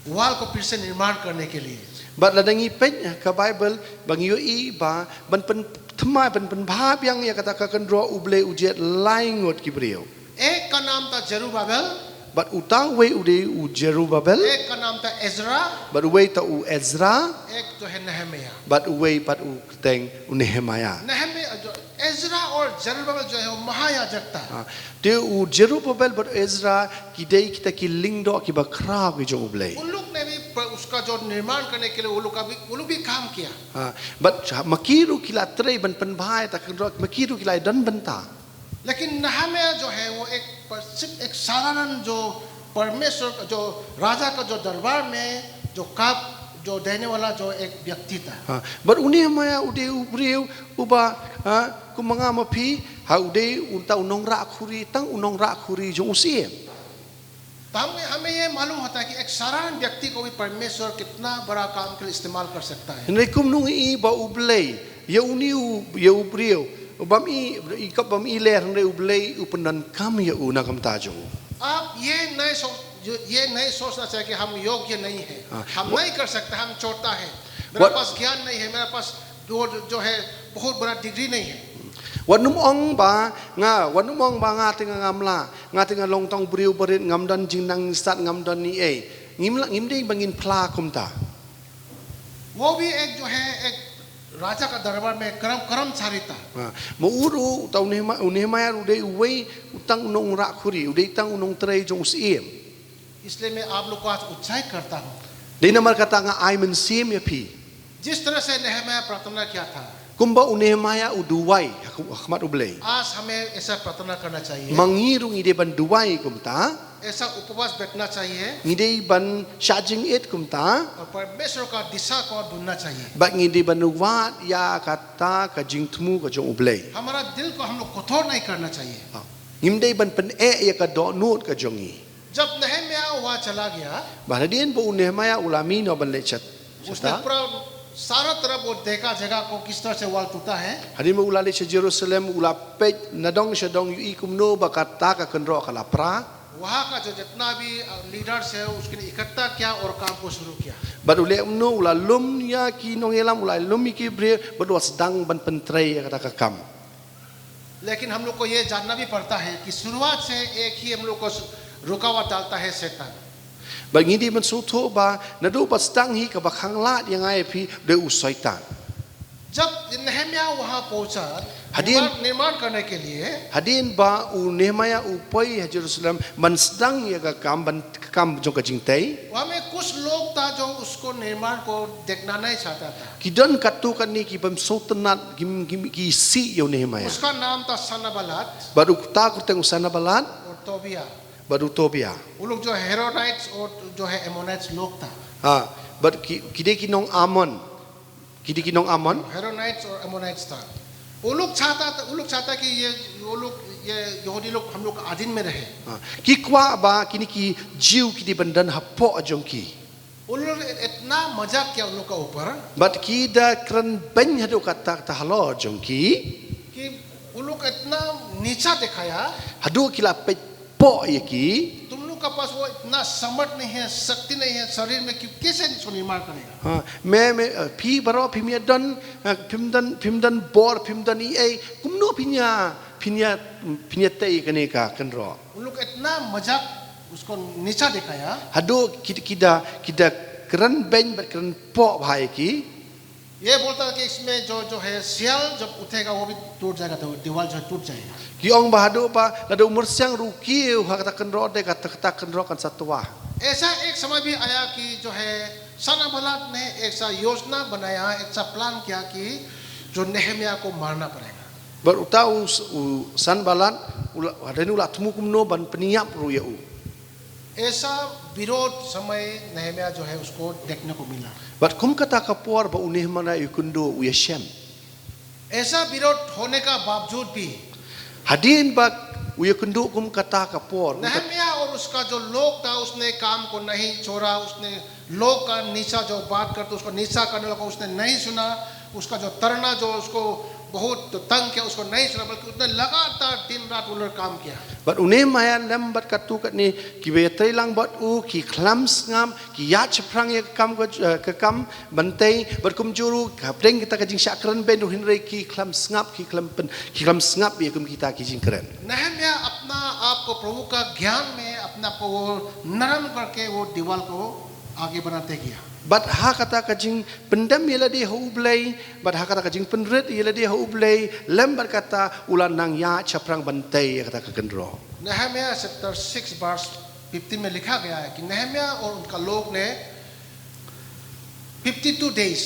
वॉल को फिर से निर्माण करने के लिए। Bad lada ngi peit ka Baibl ba ngi ïohi ba ban pynthymmai, ban pynbha biang ïa kata ka kynroh U Blei u jied lai ngut ki briew. एक का नाम था Zerubbabel, Bad uta uwei u dei u Jerubbabel. एक का नाम था Ezra, Bad uwei ta u Ezra. एक तो है नहमयाह। Bad uwei pat u kyrteng u Nehemiah. नहमयाह जो, एजरा और जरुब्बाबेल जो है वो महायाजक था। Ha, te u Jerubbabel bad Ezra ki dei kita ki lyngdoh kiba khraw ki jong U Blei. उन लोग ने भी प-, उसका जो निर्माण करने के लिए वो लोग का भी, वो लोग भी काम किया। Ha, bad ma ki ruh ki la trei ban pynbha ïa kata ka kynroh, ma ki ruh ki la don bynta. लेकिन नहमयाह जो है वो एक प-, सिर्फ एक साधारण जो परमेश्वर का जो राजा का जो दरबार में जो कप जो देने वाला जो एक व्यक्ति था। Ha, bad u Nehemiah u dei u briew uba, ha, kum ma nga ma phi, ha, u dei uta u nongrah khuri, tang u nongrah khuri jong u syiem. तो हमें, हमें ये मालूम होता है कि एक साधारण व्यक्ति को भी परमेश्वर कितना बड़ा काम के लिए इस्तेमाल कर सकता है। Hynrei kumno ngi i ba U Blei ïa une u, ïa u briew, bym i, i kop bym i leh, hynrei U Blei u pyndonkam ïa u na ka bynta jong u. आप ये नहीं सोच, ये नहीं सोचना चाहिए कि हम योग्य नहीं है, हाँ। हम नहीं कर सकते, हम छोटा है, मेरा What? पास ज्ञान नहीं है, मेरा पास वो जो है बहुत बड़ा डिग्री नहीं है। Wat nym ong ba nga, wat nym ong ba nga te nga ngam lah, nga te nga long tang u briew barit, ngam don jingnang stad, ngam don ei ei. Ngim lah, ngim dei ba ngin phla kumta. वो भी एक जो है, एक राजा का दरबार में कर्म कर्मचारी था। Ha, ma u ruh, uta u Nehema-, u Nehemia ruh u dei uwei u tang u nongrah khuri, u dei tang u nongtrei jong u syiem. इसलिए मैं आप लोग को आज उत्साहित करता हूँ। Dei namar kata nga ai mynsiem ïa phi. जिस तरह से नहमयाह प्रार्थना किया था, Kumba u Nehemia u duwai ha khu-, ha khmat U Blei. आज हमें ऐसा प्रार्थना करना चाहिए। Ma ngi ruh ngi dei ban duwai kumta. ऐसा उपवास बैठना चाहिए Ngi dei ban shah jingit kumta. और परमेश्वर का दिशा को ढूंढना चाहिए। Bad ngi dei ban wad ïa kata ka jingthmu ka jong U Blei. हमारा दिल को हम लोग कठोर नहीं करना चाहिए। Ha. Ngim dei ban pyneh ïa ka dohnud ka jong ngi. जब नहमयाह वहां चला गया, Bad hadien ba u Nehemia u la mih noh ban leit sha, उसने shata. पूरा सारा तरफ वो देखा जगह को किस तरह से वॉल टूटा है। Hadien ba u la leit sha Jerusalem, u la peit nadong shadong, ïohi kumno ba kata ka kynroh ka la pra. वहाँ का जो जितना भी लीडर्स है, उसने इकट्ठा किया और काम को शुरू किया। Bad u leh kumno, u la lum ïa ki nongïalam, u la lum ïa ki briew, bad u la sdang ban pyntrei ïa kata ka kam. लेकिन हम लोग को ये जानना भी पड़ता है कि शुरुआत से एक ही हम लोग को रुकावट डालता है शैतान। Bad ngi dei ban sngewthuh ba naduh ba sdang hi, kaba khanglad ïa nga ïa phi dei u Soitan. जब नहमयाह वहां पहुंचा हदीन- निर्माण, निर्माण करने के लिए, Hadien ba u Nehemia u poi ha Jerusalem ban sdang ïa ka kam, ban ka kam jong ka jingtei. वहां में कुछ लोग था जो उसको निर्माण को देखना नहीं चाहता था। Ki don katto katne ki bym sngewtynnat, ki, ki, ki isih ïa u Nehemia. उसका नाम था सनबलात Bad uta u kyrteng u Sanballat, और तोबिया। bad u Tobia. वो लोग जो हेरोनाइट्स और जो है एमोनाइट्स लोग था। Ha, bad ki, ki dei ki nong Amon. Ki dei ki nong Amon. हेरोनाइट्स और एमोनाइट्स था। वो लोग चाहता था, वो लोग चाहता कि ये, वो लोग, ये यहूदी लोग हम लोग का अधीन में रहे। Ha. Ki kwah ba kine ki Jiw ki dei ban don hapoh jong ki. उन लोग ने इतना मजाक किया उन लोग का ऊपर Bad ki da kren beiñ haduh katta katta halor jong ki. कि उन लोग को इतना नीचा दिखाया। Haduh ki la peit poh ïa ki. तुम लोग का पास वो इतना समर्थ नहीं है, शक्ति नहीं है शरीर में, कि कैसे इसको निर्माण करेगा? Ha, me, me, eh, phi baroh phim ïa don, eh, phim don, phim don bor, phim don ei ei, kumno phin ïa, phin ïa, phin ïa tei kane ka kynroh. उन लोग को इतना मजाक उसको नीचा दिखाया। Haduh ki, ki da, ki da kren beiñ bad kren poh bha ïa ki. ये बोलता था कि इसमें जो, जो है सियाल जब उठेगा वो भी टूट जाएगा, तो दीवार जो है टूट जाएगा। Ki ong ba haduh ba lada u myrsiang ruh u kiew ha kata kynroh de, kata, kata kynroh kan sa twa. ऐसा एक समय भी आया कि जो है सनबलात ने ऐसा योजना बनाया, ऐसा प्लान किया कि जो नहमयाह को मारना पड़ेगा। Bad uta u, u Sanballat, u la, hadien u la thmu kumno ban pynïap ruh ïa u. ऐसा विरोध समय नहमयाह जो है उसको देखने को मिला। Bad kum kata ka por ba u Nehemia u ïakynduh, u ïashem. ऐसा विरोध होने का बावजूद भी Hadien ba u ïakynduh kum kata ka por, kum kat- नहमयाह और उसका जो लोग था, उसने काम को नहीं छोड़ा। उसने लोग का नीचा जो बात करते, उसको नीचा करने वाला को उसने नहीं सुना। उसका जो तरना जो उसको बहुत तंग किया, उसको नहीं सुना, बल्कि उसने लगातार दिन रात उन लोग काम किया। Bad u Nehemia lem bad katto katne kiba ïatrei lang bad u, ki khlem sngap, ki ïaid shaphrang ïa ka kam ka, eh, ka kam ban tei, bad kumjuh ruh hapdeng kata ka jingshah kren beiñ ruh hynrei ki khlem sngap, ki khlem pyn, ki khlem sngap ïa kum kita ki jingkren. नहमयाह अपना आप को प्रभु का ज्ञान में अपने आप को वो नरम करके वो दीवार को आगे बढ़ाते गया। Bad ha kata ka jingpyndem ïalade ha U Blei, bad ha kata ka jingpynrit ïalade ha U Blei, lem bad kata u la nang ïaid shaphrang ban tei ïa kata ka kynroh. नहमयाह chapter six verse fifteen में लिखा गया है कि नहमयाह और उनका लोग ने fifty two days,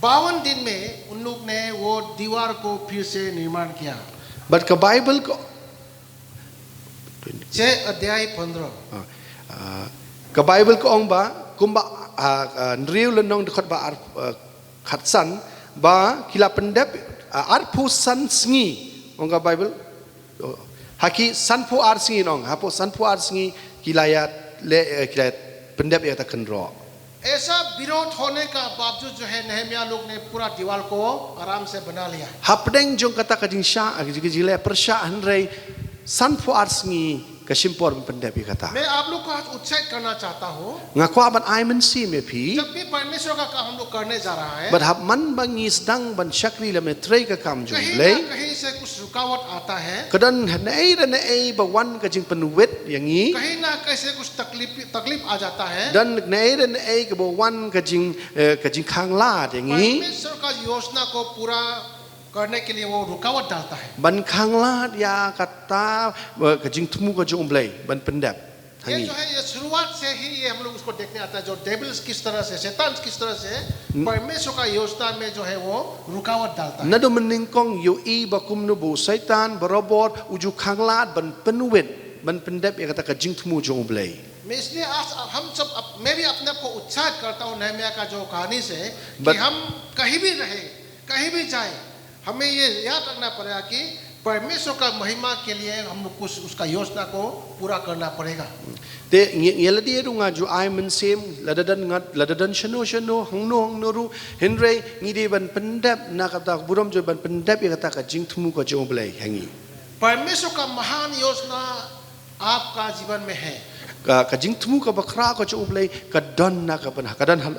बावन दिन में उन लोग ने वो दीवार को फिर से निर्माण किया। Bad ka Baibl ka, छह अध्याय पन्द्रह। ah, ah, ka Baibl ka ong ba kumba, ah, ah, hynriew lynnong dkhot ba ar, ah, khatsan, ba ki la pyndep, ah, arphew san sngi, ong ka Baibl. Oh, ha ki sanphew ar sngi, ong, hapoh sanphew ar sngi ki la ïa le, eh, ki la pyndep ïa kata ka kynroh. ऐसा विरोध होने का बावजूद जो है नहमयाह लोग ने पूरा दीवार को आराम से बना लिया। Hapdeng jong kata ka jingshah, ka jing, ka jingleh pyrshah hynrei sanphew ar sngi ka shim por ban pyndep ïa kata. मैं आप लोग को आज उत्साहित करना चाहता हूँ। Nga kwah ban ai mynsiem ïa phi. जब भी परमेश्वर का काम हम लोग करने जा रहा है, Bad hapdeng ba ngi sdang ban shakri lane trei ka kam jong U कहीं Blei, ना कहीं से कुछ रुकावट आता है, ka don naei re naei ba wan ka jingpynwit ïa ngi. कहीं ना कहीं से कुछ तकलीफ तकलीफ आ जाता है। Don naei re naei kaba wan ka jing, eh, ka jingkhanglad ïa ngi. परमेश्वर का योजना को पूरा करने के लिए वो रुकावट डालता है। Ban khanglad ïa kata, eh, ka jingthmu ka jong U Blei ban pyndep ha ये ngi. जो है, ये शुरुआत से ही ये हम लोग उसको देखने आता है, जो डेविल्स किस तरह से, शैतान किस तरह से परमेश्वर का योजना में जो है वो रुकावट डालता है। Naduh mynnyngkong ïohi ba kumno ba u Soitan barabor u ju khanglad ban pynwit, ban pyndep ïa kata ka jingthmu jong U Blei. मैं इसलिए आज हम सब अप, मैं भी अपने आप को उत्साहित करता हूँ नहमिया का जो कहानी से कि But- हम कहीं भी रहे, कहीं भी जाए, हमें ये याद रखना पड़ेगा कि परमेश्वर का महिमा के लिए हम लोग कुछ उसका योजना को पूरा करना पड़ेगा। Te ngi, ngi la dei ruh nga ju ai mynsiem, lada don ngat, lada don shano shano, hangno hangno ruh, hynrei ngi dei ban pyndep na kata ka burom jong, ban pyndep ïa kata ka jingthmu ka jong U Blei ha ngi. परमेश्वर का महान योजना आपका जीवन में है। Ka, ka jingthmu ka bakhraw ka jong U Blei ka don na ka bynta, ka don ha,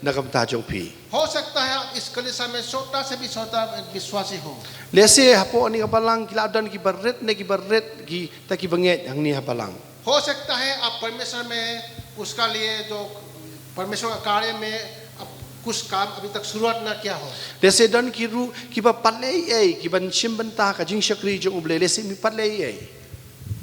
na ka bynta jong phi. हो सकता है आप इस कलीसिया में छोटा से भी छोटा एक विश्वासी हो, Lehse hapoh kane ka balang ki la don ki barit ne ki barit kita ki bangeit hangne ha balang. हो सकता है आप परमेश्वर में उसका लिए जो परमेश्वर का कार्य में आप कुछ काम अभी तक शुरुआत ना किया हो, Lehse don ki ruh kiba pat leh ei ei, kiban shim bynta ka jingshakri jong U Blei, lehse ym pat leh ei ei.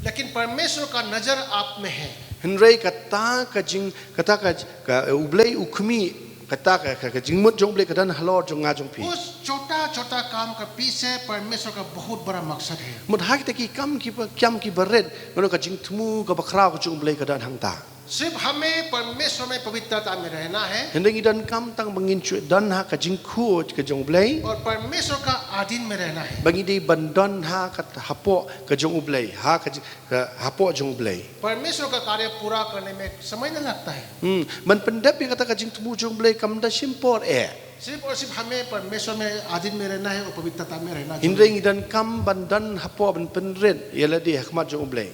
लेकिन परमेश्वर का नजर आप में है। Hynrei kata ka jing, kata ka, ka, eh, U Blei u khmih, kata ka, ka, ka jingmut jong U Blei ka don halor jong nga jong phi. उस छोटा छोटा काम के पीछे परमेश्वर का बहुत बड़ा मकसद है। Mut ha kita ki kam kiba, kam kiba rit, ngan ong ka jingthmu ka bakhraw ka jong U Blei ka don hangta. सिर्फ हमें परमेश्वर में पवित्रता में रहना है Hynrei ngi donkam tang ba ngin shu don ha ka jingkhuid ka jong U Blei. और परमेश्वर का अधीन में रहना है। Ba ngi dei ban don ha ka, hapoh ka jong U Blei, ha ka jing, ka, hapoh jong U Blei. परमेश्वर का कार्य पूरा करने में समय नहीं लगता है। Hmm, ban pyndep ïa kata ka jingthmu jong U Blei kam da shim por eh. सिर्फ और सिर्फ हमें परमेश्वर में अधीन में रहना है और पवित्रता में रहना है। Hynrei ngi donkam ban don hapoh, ban pynrit ïa lade ha khmat jong U Blei.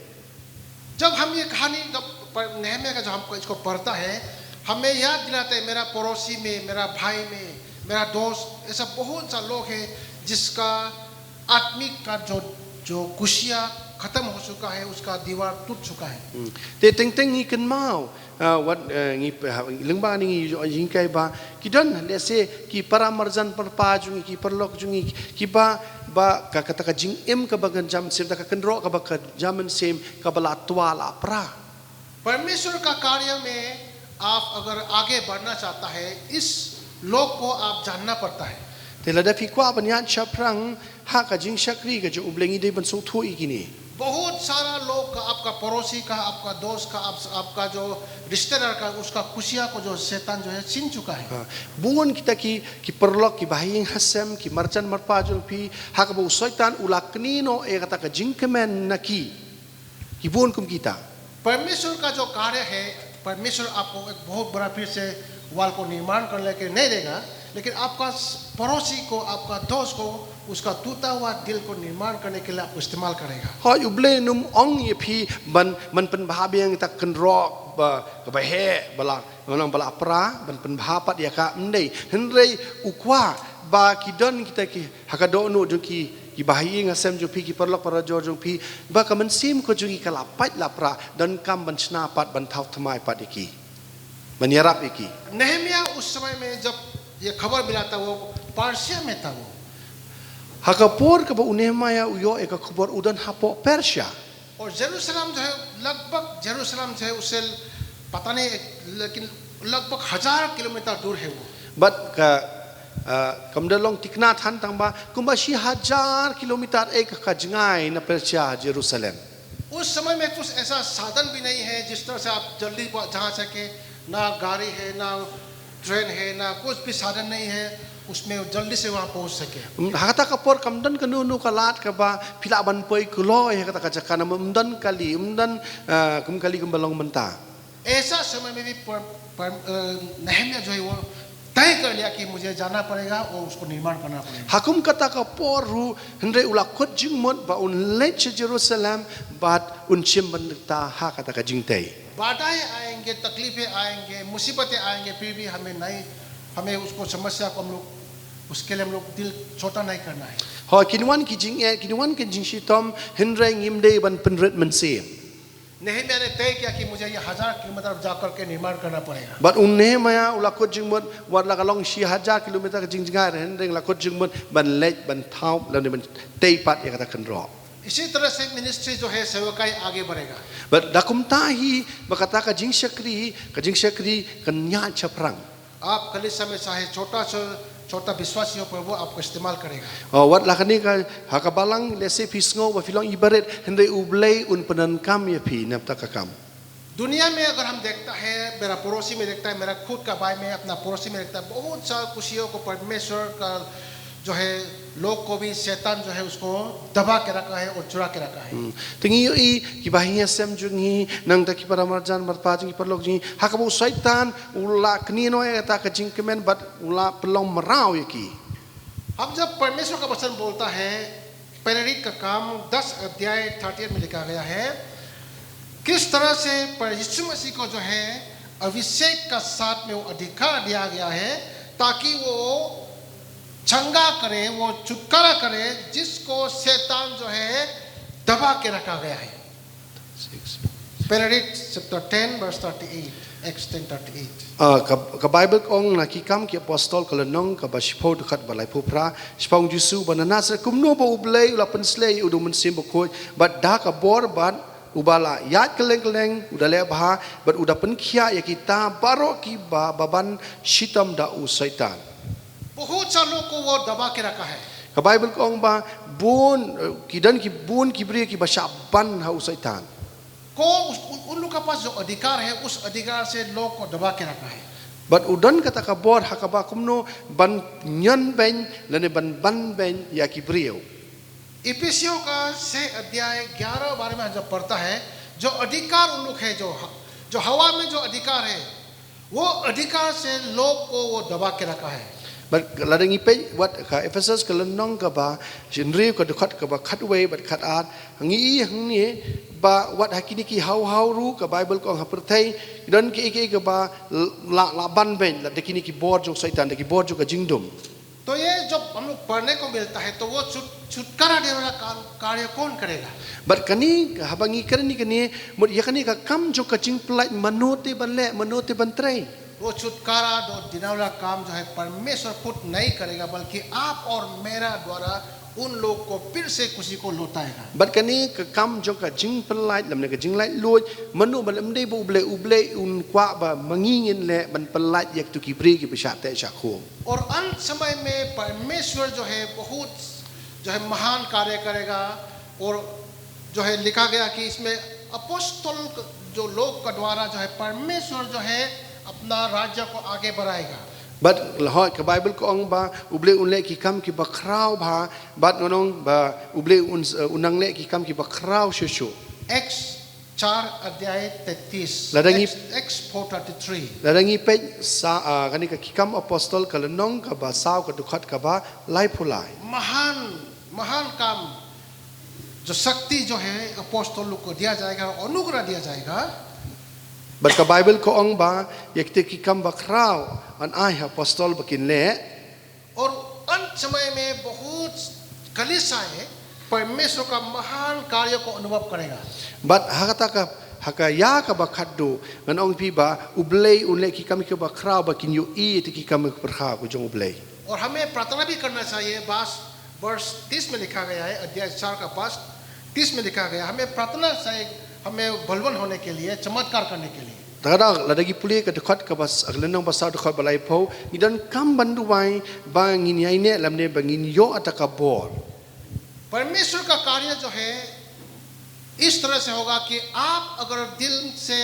जब हम ये कहानी जब प- नहमिया का जो हमको इसको पढ़ता है, हमें याद दिलाता है, मेरा पड़ोसी में, मेरा भाई में, मेरा दोस्त, ऐसा बहुत सा लोग है जिसका आत्मिक का जो जो कुशिया खत्म हो चुका है, उसका दीवार टूट चुका है। Hmm. Te teng teng ngi kynmaw, ah, wat, eh, ngi, ha, lyngba ngi ïohi kai ba ki don lehse ki para marjan paralok jong ngi, ki paralok jong ngi, kiba, ba ka, kata ka jingim kaba kynja mynsiem, kata ka kynroh kaba kynja mynsiem kaba la twa la pra. परमेश्वर का कार्य में आप अगर आगे बढ़ना चाहता है, इस लोग को आप जानना पड़ता है। Te lada phi kwah ban ïaid shaphrang ha ka jingshakri ka jong U Blei, ngi dei ban sngewthuh ïa kine. बहुत सारा लोग का, आपका पड़ोसी का, आपका दोस्त का, आप, आपका जो रिश्तेदार का, उसका खुशियां को जो शैतान जो है छीन चुका है। Ha, bun kita ki, ki paralok, ki bahaïing hasem, ki marjan marpa jong phi, ha kaba u Soitan u la knieh noh ïa kata ka jingkmen na ki. Ki bun kum kita. परमेश्वर का जो कार्य है, परमेश्वर आपको एक बहुत बड़ा फिर से वॉल को निर्माण करने के नहीं देगा, लेकिन आपका पड़ोसी को, आपका दोस्त को, उसका टूटा हुआ दिल को निर्माण करने के लिए आपको इस्तेमाल करेगा। Hooid, U Blei um ong ïa phi ban, ban pynbha biang ïa kata ka kynroh ba, kaba heh, ba la, ngan ong ba la pra, ban pynbha pat ïa ka, ym dei. Hynrei u kwah ba ki don kita ki, ha ka dohnud jong ki, ki bahaïing hasem jong phi, ki paralok parajor jong phi, ba ka mynsiem ka jong ngi ka la pait la pra, donkam ban shna pat, ban thaw thymmai pat ïa ki. Ban ïarap ïa ki. Nehemiah उस समय में जब ये खबर मिला था, वो पर्शिया में था वो। Ha ka por kaba u Nehemiah u ïoh ïa ka khubor, u don hapoh Persia. और यरूशलेम जो है, लगभग यरूशलेम जो है उससे पता नहीं, एक, लेकिन लगभग हजार किलोमीटर दूर है वो। Bad ka, ah, kam da long thikna than tang ba kumba shi hajar kilometer eh ka, ka jngai na Persia Jerusalem. उस समय में कुछ ऐसा साधन भी नहीं है जिस तरह से आप जल्दी पहुंच- जा सके। ना गाड़ी है, ना ट्रेन है, ना कुछ भी साधन नहीं है उसमें जल्दी से वहां पहुंच सके। Ha kata ka por kam don kano kano ka lad kaba phi lah ban poi kloi ha kata ka jaka, namar ym don kali, ym don, ah, kum kali kumba long mynta. ऐसा समय में भी पर, पर, अ, नहमिया जो है वो तय कर लिया कि मुझे जाना पड़ेगा और उसको निर्माण करना पड़ेगा। Ha kum kata ka por ruh, hynrei u la kut jingmut ba un leit sha Jerusalem, bad un shim bynta ha kata ka jingtei. बाधाएं आएंगे, तकलीफें आएंगे, मुसीबतें आएंगे, फिर भी हमें नहीं, हमें उसको समस्या को हम लोग, उसके लिए हम लोग दिल छोटा नहीं करना है। Hooid, kin wan ki jingeh, kin wan ki jingshitom, hynrei ngim dei ban pynrit mynsiem. Nehemiah ने तय किया कि मुझे ये हजार किलोमीटर जा करके निर्माण करना पड़ेगा। Bad u Nehemiah u la kut jingmut, wat la ka long shi hajar kilometer ka jingjngai, hynrei u la kut jingmut ban leit, ban thawb, lane ban tei pat ïa kata ka kynroh. इसी तरह से मिनिस्ट्री जो है, सेवकाई आगे बढ़ेगा। Bad da kumta hi ba kata ka jingshakri, ka jingshakri kan ïaid shaphrang. आप कलीसिया में चाहे छोटा से छोटा विश्वासी हो, प्रभु आपको इस्तेमाल करेगा। Oh, wat la kane ka, ha ka balang, lehse phi sngew ba phi long i barit, hynrei U Blei un pyndonkam ïa phi na kata ka kam. दुनिया में अगर हम देखता है, मेरा पड़ोसी में देखता है, मेरा खुद का भाई में, अपना पड़ोसी में देखता है, बहुत सारा खुशियों को परमेश्वर का जो है, लोग को भी शैतान जो है, उसको दबा के रखा है और चुरा के रखा है। Hmm. Te ngi ïohi, ki bahaïing hasem jong ngi, nangta ki para marjan marpa jong ngi, paralok jong ngi, ha kaba u Soitan u la knieh noh ïa kata ka jingkmen bad u la pynlong mraw ïa ki. अब जब परमेश्वर का वचन बोलता है, प्रेरित का काम दस अध्याय थर्टी एट में लिखा गया है, किस तरह से पर यीशु मसीह को जो है, अभिषेक का साथ में वो अधिकार दिया गया है, ताकि वो चंगा करे, वो छुटकारा करे, जिसको शैतान जो है, दबा के रखा गया है। प्रेरित chapter ten, verse thirty eight, Acts ten thirty eight. Ah, ka, ka Baibl ka ong na Ki Kam ki Apostol ka lynnong kaba shiphew, dkhot ba laiphew phra, shiphew, ong Jisu ba na Nasareth, kumno ba U Blei u la pynsleh ïa u da U Mynsiem Bakhuid, bad da ka bor, bad uba la ïaid kylleng kylleng u da leh bha, bad u da pynkhiah ïa kita baroh kiba, ba ban shitom da u Soitan. बहुत सा लोग को वो दबा के रखा है। Ka Baibl ka ong ba bun, eh, ki don ki bun ki briew kiba shah ban ha u Soitan. को उस, उन, उन लोग के पास जो अधिकार है, उस अधिकार से लोग को दबा के रखा है। Bad u don kata ka bor ha kaba kumno ban ñion beiñ lane ban ban beiñ ïa ki briew. इफिसियों का छह अध्याय ग्यारह बारे में हम जब पढ़ता है, जो अधिकार उन लोग है, जो ह-, जो हवा में जो अधिकार है, वो अधिकार से लोग को वो दबा के रखा है। Bad lada ngi peit wat ka Ephesus ka lynnong kaba hynriew, ka dkhot kaba khatwei bad khatar, ngi ïohi hangne ba wat ha kine ki hawhaw ruh, ka Baibl ka ong, ha pyrthei ki don kiei kiei kiba la, la ban beiñ, la da kine ki bor jong Soitan, da ki bor jong ka jingdum. तो ये जब हम लोग पढ़ने को मिलता है, तो वो छुट-, छुटकारा देने वाला काम, कार्य कौन करेगा? Bad kane, haba ngi kren ïa kane, mut ïa kane ka kam jong ka jingpyllait, mano te ban leh, mano te ban trei? वो छुटकारा दो-, देने वाला काम जो है, परमेश्वर खुद नहीं करेगा, बल्कि आप और मेरा द्वारा उन लोग को फिर से खुशी को लौटाएगा। Bad kane ka kam jong ka jingpyllait, lane ka jinglaitluid, mano ba leh, ym dei ba U Blei, U Blei un kwah ba ma ngi ngin leh ban pyllait ïa kito ki briew kiba shah teh shah khum. और अंत समय में परमेश्वर जो है, बहुत जो है, महान कार्य करेगा। और जो है, लिखा गया कि इसमें अपोस्तल जो लोग का द्वारा जो है, परमेश्वर जो है, अपना राज्य को आगे बढ़ाएगा। Bad la hooid, ka Baibl ka ong ba U Blei un leh ki kam kiba khraw bha, bad ngan ong ba U Blei un, un nang leh ki kam kiba khraw shuh shuh. Acts चार अध्याय तैंतीस। Lada ngi, Acts, Acts four thirty three। Lada ngi peit sa, ah, kane ka Ki Kam Apostol ka lynnong kaba saw, ka dkhot kaba laiphew lai. महान, महान काम, जो शक्ति जो है अपोस्तल लोग को दिया जाएगा, अनुग्रह दिया जाएगा। Bad ka Baibl ka ong ba ïa kito ki kam ba khraw yn ai ha apostol ba kin leh. और अंत समय में बहुत कलीसियाएं परमेश्वर का महान कार्य को अनुभव करेगा। Bad ha kata ka, ha ka ïa kaba khatduh, ngan ong ïa phi ba U Blei un leh ki kam kiba khraw ba kin ïohi ïa kito ki kam kiba khraw ka jong U Blei. और हमें प्रार्थना भी करना चाहिए। बस वर्ष तीस में लिखा गया है, अध्याय चार का पास तीस में लिखा गया है, हमें प्रार्थना चाहिए, हमें बलवान होने के लिए, चमत्कार करने के लिए। Te lada, lada ngi pule ka dkhot kaba s-, ka lynnong ba saw, dkhot ba laiphew, ngi donkam ban duwai ba ngin ïaineh lymne ba ngin ïoh ïa kata ka bor. परमेश्वर का कार्य जो है, इस तरह से होगा कि आप अगर दिल से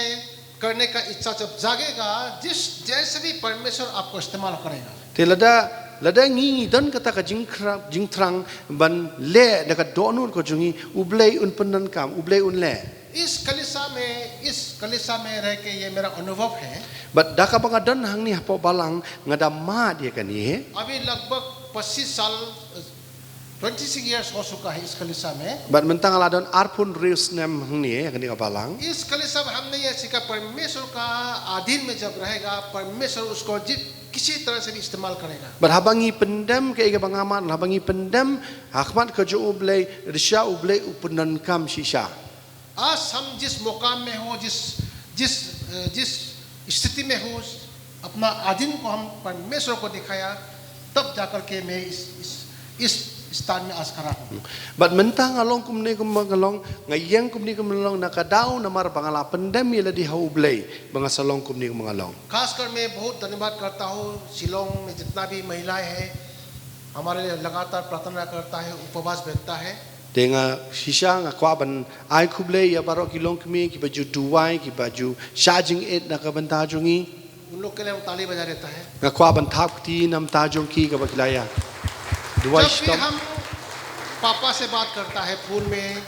करने का इच्छा जब जागेगा, जिस, जैसे भी परमेश्वर आपको इस्तेमाल करेगा। Te lada, lada ngi, ngi don kata ka jingkhra-, jingthrang ban leh da ka dohnud ka jong ngi, U Blei un pyndonkam, U Blei un leh. इस कलीसिया में, इस कलीसिया में रह के ये मेरा अनुभव है। Bad da kaba nga don hangne hapoh balang nga da mad ïa kane. अभी लगभग पच्चीस साल, ट्वेंटी सिक्स ईयर्स हो चुका है इस कलीसिया में। Bad mynta nga la don arphew hynriew snem hangne ha kane ka balang. इस कलीसिया में हमने ये सीखा, परमेश्वर का अधीन में जब रहेगा, परमेश्वर उसको जि-, किसी तरह से भी इस्तेमाल करेगा। Bad haba ngi pyndem kaei kaba nga mad, haba ngi pyndem ha khmat ka jong U Blei, lada shisha U Blei u pyndonkam shisha. आज हम जिस मुकाम में हो, जिस, जिस, अ, जिस स्थिति में हो, अपना अधीन को हम परमेश्वर को दिखाया, तब जाकर के मैं इस, इस, इस स्थान में आज खड़ा हूँ। Bad mynta nga long kumne kumba nga long, nga ïeng kumne kumba nga long, na ka daw namar ba nga la pyndem ïa lade ha U Blei ba nga sa long kumne kumba nga long. खासकर मैं बहुत धन्यवाद करता हूँ, शिलोंग में जितना भी महिलाएं हैं, हमारे लिए लगातार प्रार्थना करता है, उपवास बैठता है। Te nga shisha nga kwah ban ai khublei ïa baroh ki longkmie kiba ju duwai, kiba ju shah jingit na ka bynta jong ngi. उन लोग के लिए हम ताली बजा देता है। Nga kwah ban thap kti namar ka bynta jong ki kaba ki la ïa duwai जब भी shitom. हम पापा से बात करता है फोन में,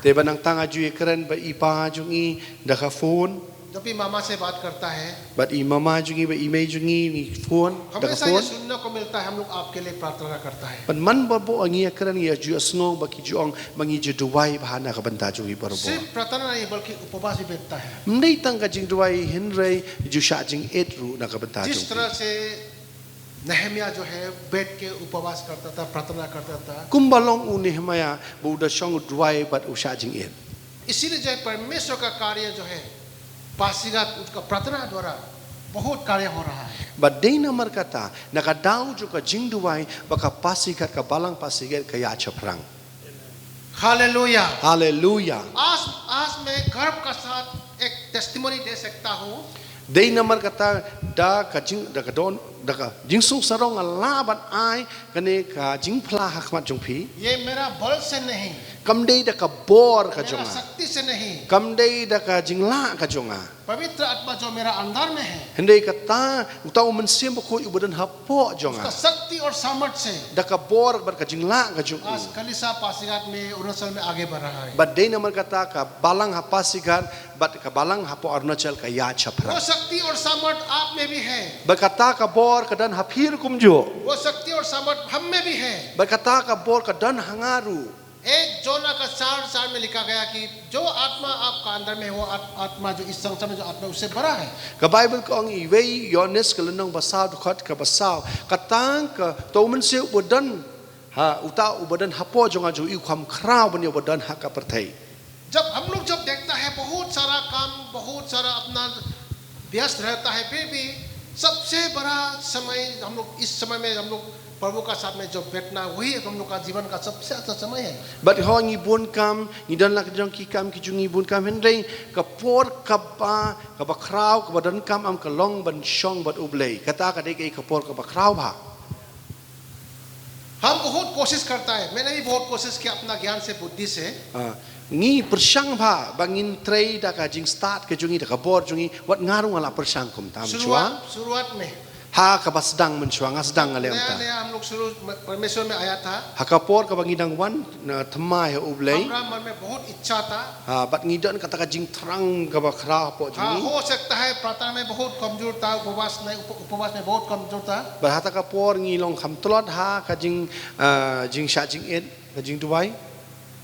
Te ba nangta nga ju ïakren bad i pa jong ngi da ka phone, जब भी मामा से बात करता है, bad i mama jong ngi, bad i mei jong ngi, ngi phone, da ka हमेशा ये phone. सुनने को मिलता है, हम लोग आपके लिए प्रार्थना करता है। Bad man baroh ngi ïakren ngi ju sngew ba ki ju ong ba ngi ju duwai bha na ka bynta jong ngi baroh. सिर्फ प्रार्थना नहीं, बल्कि उपवास भी बैठता है। Ym dei tang ka jingduwai hynrei ju shah jingit ruh na ka bynta jong जिस ngi. तरह से नहमिया जो है, बैठ के उपवास करता था, प्रार्थना करता था। Kumba long u Nehemiah ba u da shong u duwai bad u shah jingit. इसीलिए जो है, परमेश्वर का कार्य जो है, पासीघाट उसका प्रार्थना द्वारा बहुत कार्य हो रहा है। Bad dei namar kata, na ka daw jong ka jingduwai ba ka Pasighat, ka balang Pasighat ka ïa shaphrang. Hallelujah. Haleluya. आज, आज मैं गर्व का साथ एक टेस्टिमनी दे सकता हूँ। Dei namar kata da ka jing, da ka don, da ka jingsuk sarong nga lah ban ai kane ka jingphla ha khmat jong phi. ये मेरा बल से नहीं, Kam dei da ka bor ka मेरा jong nga. शक्ति से नहीं, Kam dei da ka jinglah ka jong nga. पवित्र आत्मा जो मेरा अंदर में है, Hynrei kata uta u Mynsiem Bakhuid uba don hapoh jong उसका nga. शक्ति और सामर्थ्य से Da ka bor bad ka jinglah ka jong u. आज कलीसिया पासीघाट में, अरुणाचल में आगे बढ़ रहा है। Bad dei namar kata ka balang ha Pasighat bad ka balang hapoh Arunachal ka ïa shaphrang. वो शक्ति और सामर्थ्य आप में भी है, Bad kata ka bor ka don ha phi ruh kumjuh. वो शक्ति और सामर्थ्य हम में भी है। Bad kata ka bor ka don ha nga ruh. एक योना का चार चार में लिखा गया कि जो आत्मा आपका अंदर में है, वो आत-, आत्मा जो इस संसार में जो आत्मा है, उससे बड़ा है। Ka Baibl ka ong, Iwei Ïoannis ka lynnong ba saw, dkhot kaba saw. Kata ka, uta u Mynsiem uba don ha, uta uba don hapoh jong nga jong i u kham khraw ban ïa uba don ha ka pyrthei. जब हम लोग जब देखता है, बहुत सारा काम, बहुत सारा अपना व्यस्त रहता है, फिर भी सबसे बड़ा समय हम लोग, इस समय में हम लोग प्रभु का साथ में जो बैठना, वही हम लोग का जीवन का सबसे अच्छा समय है। Bad hooid ngi bun kam, ngi don la ka jong ki kam ki jong ngi bun kam, hynrei ka por kaba, kaba khraw, kaba donkam ym ka long ban shong bad U Blei. Kata ka dei ka por kaba khraw bha. हम बहुत कोशिश करता है, मैंने भी बहुत कोशिश किया अपना ज्ञान से, बुद्धि से। Ah, ngi pyrshang bha ba ngin trei da ka jingstad ka jong ngi, da ka bor jong ngi, wat nga ruh nga la pyrshang kumta mynshwa. शुरुआत, शुरुआत में Ha kaba sdang mynshwa, nga sdang nga leh नया mynta. नया हम लोग शुरू म-, परमेश्वर में आया था। Ha ka por kaba ngi dang wan, na thymmai ha U Blei. हमारा मन में बहुत इच्छा था। Ha, bad ngi don kata ka jingthrang kaba khraw hapoh jong हाँ, ngi. हो सकता है प्रार्थना में बहुत कमजोर था, उपवास नहीं, उप-, उपवास में बहुत कमजोर था। Bad hata ka por ngi long kham tlot ha ka jing, ah, jingshah jingit, ka jingduwai.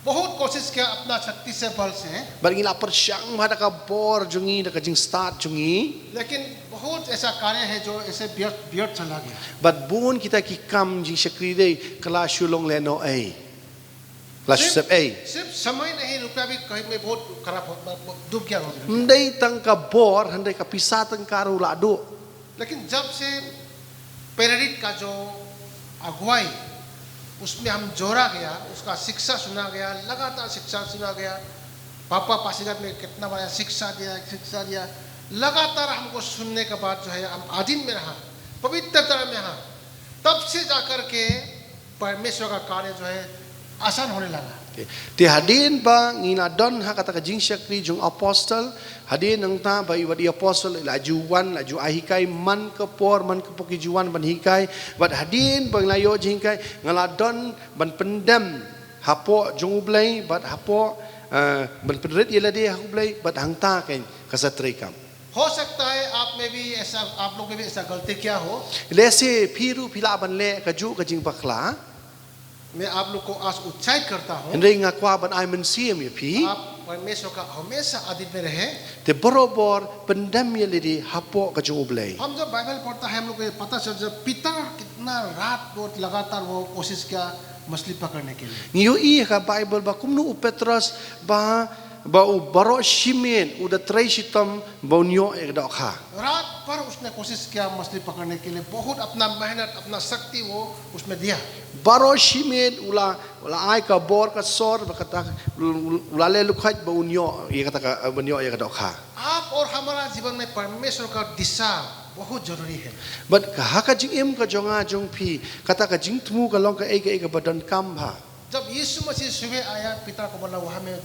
बहुत कोशिश किया अपना शक्ति से, बल से, Bad ngi la pyrshang bha da ka bor jong ngi, da ka jingstad jong ngi. लेकिन बहुत ऐसा कार्य है जो ऐसे व्यर्थ, व्यर्थ चला गया। Bad bun kita ki kam jingshakri dei ka la shu long lehnohei. Ka la shu sepei. सिर्फ समय नहीं, रुपया भी कहीं में बहुत खराब हो, बहुत डूब गया हो। Ym dei tang ka bor, hynrei ka pisa tyngka ruh la duh. लेकिन जब से प्रेरित का जो अगुवाई, उसमें हम जोड़ा गया, उसका शिक्षा सुना गया, लगातार शिक्षा सुना गया। पापा पासीघाट में कितना बार शिक्षा दिया, शिक्षा दिया, लगातार हमको सुनने के बाद जो है, हम अधीन में रहा, पवित्रता में रहा, तब से जाकर के परमेश्वर का कार्य जो है, आसान होने लगा। Te, te hadien ba ngi la don ha kata ka jingshakri jong apostol, hadien nangta ba i, wat i apostol la ju wan, la ju ai hikai man ka por, man ka por ki ju wan ban hikai, bad hadien ba ngi la ïoh jinghikai, nga la don ban pyndem hapoh jong U Blei, bad hapoh, ban pynrit ïa lade ha U Blei, bad hangta kein ka sa trei kam. हो सकता है आप में भी ऐसा, आप लोग में भी ऐसा गलती किया हो। Lehse phi ruh phi lah ban leh kajuh ka jingbakla. मैं आप लोग को आज उत्साहित करता हूँ। Hynrei nga kwah ban ai mynsiem ïa phi. आप परमेश्वर का हमेशा अधीन में रहे। Te barabor pyndem ïa lade hapoh ka jong U Blei. हम जब बाइबल पढ़ता है, हम लोग को ये पता चलता है, पीतर कितना रात वो लगातार वो कोशिश किया मछली पकड़ने के लिए। Ngi ïohi ha ka Baibl ba kumno u Petros ba, ba u baroh shi miet u da trei shitom ba un ïoh ïa ka dohkha. रात भर उसने कोशिश किया मछली पकड़ने के लिए, बहुत अपना मेहनत, अपना शक्ति वो उसमें दिया। Baroh shi miet u la, u la ai ka bor ka sor, ba kata, u la leh lyngkot ba un ïoh ïa kata ka, ban ïoh ïa ka dohkha. आप और हमारा जीवन में परमेश्वर का दिशा बहुत जरूरी है। Bad ka ha ka jingim ka jong nga jong phi, kata ka jingthmu ka long kaei kaei kaba donkam bha. जब यीशु मसीह सुबह आया, पीतर को बोला, वहाँ में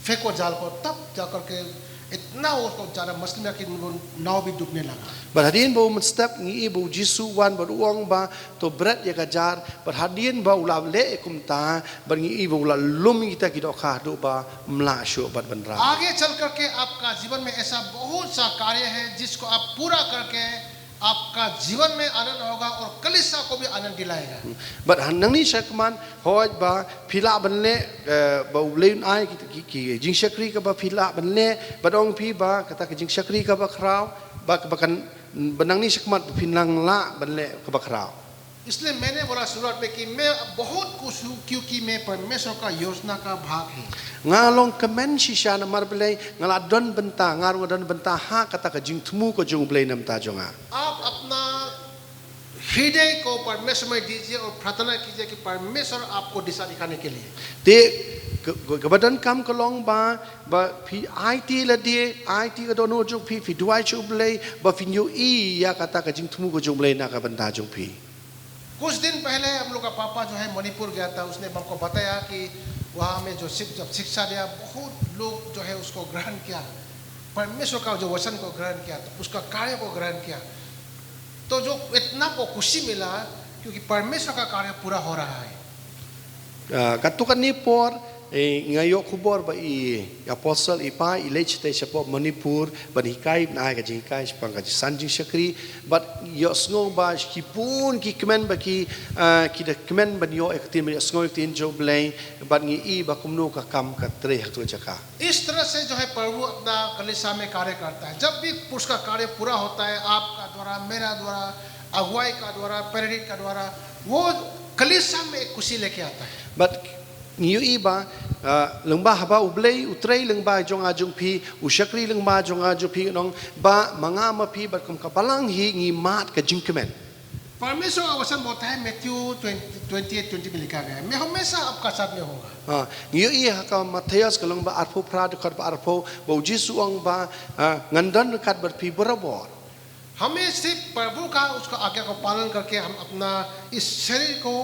फेंको जाल को, तब जाकर के इतना उसको ज़्यादा मछली में कि वो नाव भी डूबने लगा। Bad hadien ba u mynstep ngi ïohi ba u Jisu u wan bad u ong ba to bret ïa ka jar, bad hadien ba u la leh kumta, bad ngi ïohi ba u la lum ïa kita ki dohkha haduh ba ym lah shuh bad ban rah. आगे चल करके आपका जीवन में ऐसा बहुत सा कार्य है जिसको आप पूरा करके आपका जीवन में आनंद होगा और कलीसिया को भी आनंद दिलाएगा। Bad ha nangne shakhmat, hooid ba phi lah ban leh, eh, ba U Blei un ai ki, ki, ki jingshakri kaba phi lah ban leh, bad ong phi ba kata ka jingshakri kaba khraw, ba, ba kan, ba nangne shakhmat ba phin nang lah ban leh kaba khraw. इसलिए मैंने बोला शुरुआत में कि मैं बहुत खुश हूँ क्योंकि मैं परमेश्वर का योजना का भाग है। Nga long kmen shisha namar balei nga la don bynta, nga ruh nga don bynta ha kata ka jingthmu ka jong U Blei na bynta jong nga. आप अपना हृदय को परमेश्वर में दीजिए और प्रार्थना कीजिए कि परमेश्वर आपको दिशा दिखाने के लिए। Te ka, ka, kaba donkam ka long ba, ba phi aiti lade, aiti ka dohnud jong phi, phi duwai sha U Blei ba phin ïohi ïa kata ka jingthmu ka jong U Blei na ka bynta jong phi. कुछ दिन पहले हम लोग का पापा जो है मणिपुर गया था, उसने हमको बताया कि वहाँ में जो शिक-, जब शिक्षा दिया, बहुत लोग जो है उसको ग्रहण किया, परमेश्वर का जो वचन को ग्रहण किया, तो उसका कार्य को ग्रहण किया। तो जो इतना को खुशी मिला, क्योंकि परमेश्वर का कार्य पूरा हो रहा है। Ah, katto katne por, eh, nga ïoh khubor ba i, i apostle i pa i leit shatei shapoh Manipur ban hikai, ban ai ka jinghikai shaphang ka jingsan jingshakri, bad ïohsngew ba shibun ki kmen ba ki, ah, ki da kmen ban ïoh ïa ka ktien, ban ïohsngew ïa ka ktien jong U Blei, bad ngi i ba kumno ka kam ka trei ha katu ka jaka. इस तरह से जो है प्रभु अपना कलीसिया में कार्य करता है। जब भी उसका कार्य पूरा होता है, आपका द्वारा, मेरा द्वारा, अगुवाई का द्वारा, प्रेरित का द्वारा, वो कलीसिया में एक खुशी लेके आता है। Bad ngi ïohi ba, ah, lyngba haba U Blei u trei lyngba jong nga jong phi, u shakri lyngba jong nga jong phi, ngi ong ba ma nga ma phi bad kum ka balang hi ngi mad ka jingkmen. परमेश्वर का वचन बोलता है, Matthew twenty, twenty eight twenty में लिखा गया है, मैं हमेशा आपका साथ में हूँगा। Ah, ngi ïohi ha ka Mathaios ka lyngba arphew phra dkhot ba arphew ba u Jisu u ong ba, ah, ngan don ryngkat bad phi barabor. हमें सिर्फ प्रभु का, उसका आज्ञा को पालन करके हम अपना इस शरीर को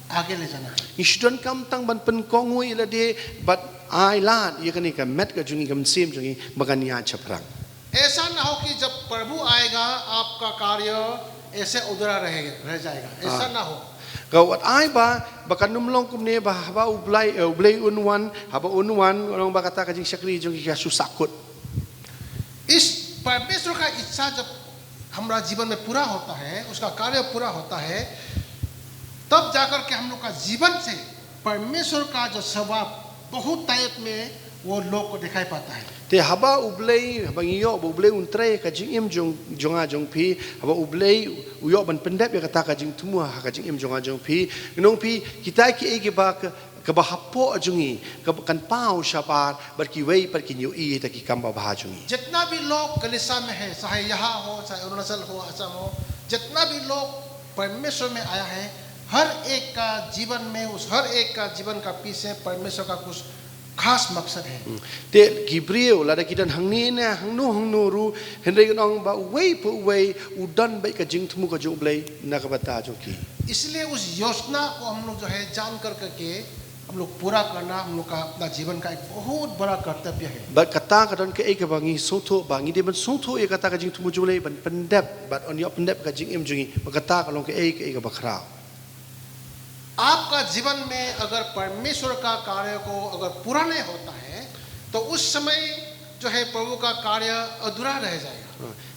आगे ले जाना है। Ngi shu donkam tang ban pynkohnguh ïa lade bad ai lad ïa kane ka met ka jong ngi, ka mynsiem jong ngi ba kan ïaid shaphrang. ऐसा ना हो कि जब प्रभु आएगा, आपका कार्य ऐसे अधूरा रह, रह जाएगा, ऐसा हाँ। ना हो। Ka wat ai ba, ba kan ym long kumne ba haba U Blei, eh, U Blei un wan, haba un wan, long ba kata ka jingshakri jong ngi ka shu sahkut. इस परमेश्वर का इच्छा जब हमारा जीवन में पूरा होता है, उसका कार्य पूरा होता है, तब जाकर के हम लोग का जीवन से परमेश्वर का जो स्वभाव बहुत टाइप में वो लोग को दिखाई पाता है। Te haba U Blei, haba ngi ïoh ba U Blei un trei ka jingim jong, jong nga jong phi, haba U Blei u ïoh ban pyndep ïa kata ka jingthmu ha ka jingim jong nga jong phi, ngi ong phi, kita kiei kiba ka, kaba hapoh jong ngi, kaba kan paw shabar bad kiwei pat kin ïohi ïa kita ki kam babha jong ngi. जितना भी लोग कलीसिया में है, चाहे यहाँ हो, चाहे अरुणाचल हो, असम हो, जितना भी लोग परमेश्वर में आया है, हर एक का जीवन में, उस हर एक का जीवन का पीछे परमेश्वर का कुछ खास मकसद है। Hmm. Te ki briew lada ki don hangne ne hangno hangno ruh, hynrei ngi ong ba uwei pa uwei u don beit ka jingthmu ka jong U Blei na ka bynta jong ki. इसलिए उस योजना को हम लोग जो है जान कर करके हम लोग पूरा करना हम लोग का अपना जीवन का एक बहुत बड़ा कर्तव्य है। Bad kata ka don kaei kaba ngi sngewthuh ba ngi dei ban sngewthuh ïa kata ka jingthmu jong U Blei ban pyndep, bad un ïoh pyndep ka jingim jong ngi, bad kata ka long kaei kaei kaba khraw. आपका जीवन में अगर परमेश्वर का कार्य को अगर पूरा नहीं होता है, तो उस समय जो है प्रभु का कार्य अधूरा रह जाएगा।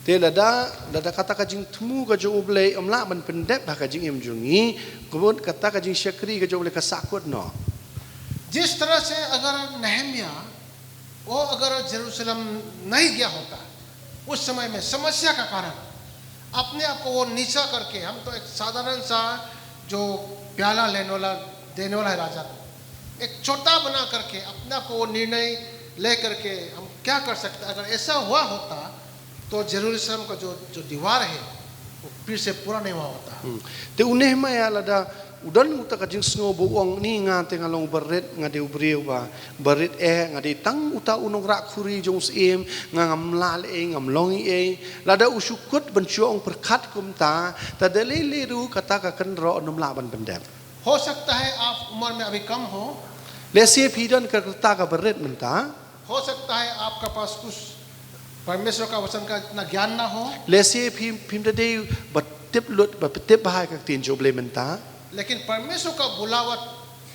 Te lada, lada kata ka jingthmu ka jong U Blei ym lah ban pyndep ha ka jingim jong ngi, kumut kata ka jingshakri ka jong U Blei ka sahkut noh. जिस तरह से अगर नहमिया वो अगर जेरूसलम नहीं गया होता, उस समय में समस्या का कारण अपने आप को वो नीचा करके, हम तो एक साधारण सा जो प्याला लेने वाला, देने वाला है राजा को, एक छोटा बना करके अपने आप को वो निर्णय ले करके हम क्या कर सकते हैं? अगर ऐसा हुआ होता तो जेरूसलम का जो जो दीवार है वो फिर से पूरा नहीं हुआ होता। Hmm. Te u Nehemia lada u don uta ka jingsngew ba u ong, ni nga te nga long u barit, nga dei u briew ba barit eh, nga dei tang uta u nongrah khuri jong u syiem, nga ngam lah leh ei, ngam long ei ei. Lada u shu kut ban shu ong pyrkhat kumta, ta da lei lei ruh kata ka kynroh ym lah ban pyndep. हो सकता है आप उम्र में अभी कम हो, Lehse phi don ka rta ka barit mynta. हो सकता है आपका पास कुछ परमेश्वर का वचन का इतना ज्ञान ना हो, Lehse phi, phim da dei ba tip lut, ba tip bha ïa ka ktien jong U Blei mynta. लेकिन परमेश्वर का बुलावट,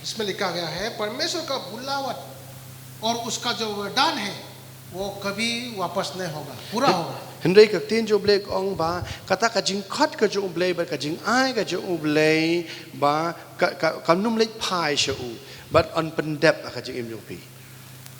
इसमें लिखा गया है, परमेश्वर का बुलावट और उसका जो वरदान है, वो कभी वापस नहीं होगा, पूरा होगा। Hynrei ka ktien jong U Blei ka ong ba kata ka jingkhot ka jong U Blei bad ka jingai ka jong U Blei ba ka, ka, kam nym leit phai sha u bad yn pyndep ha ka jingim jong phi.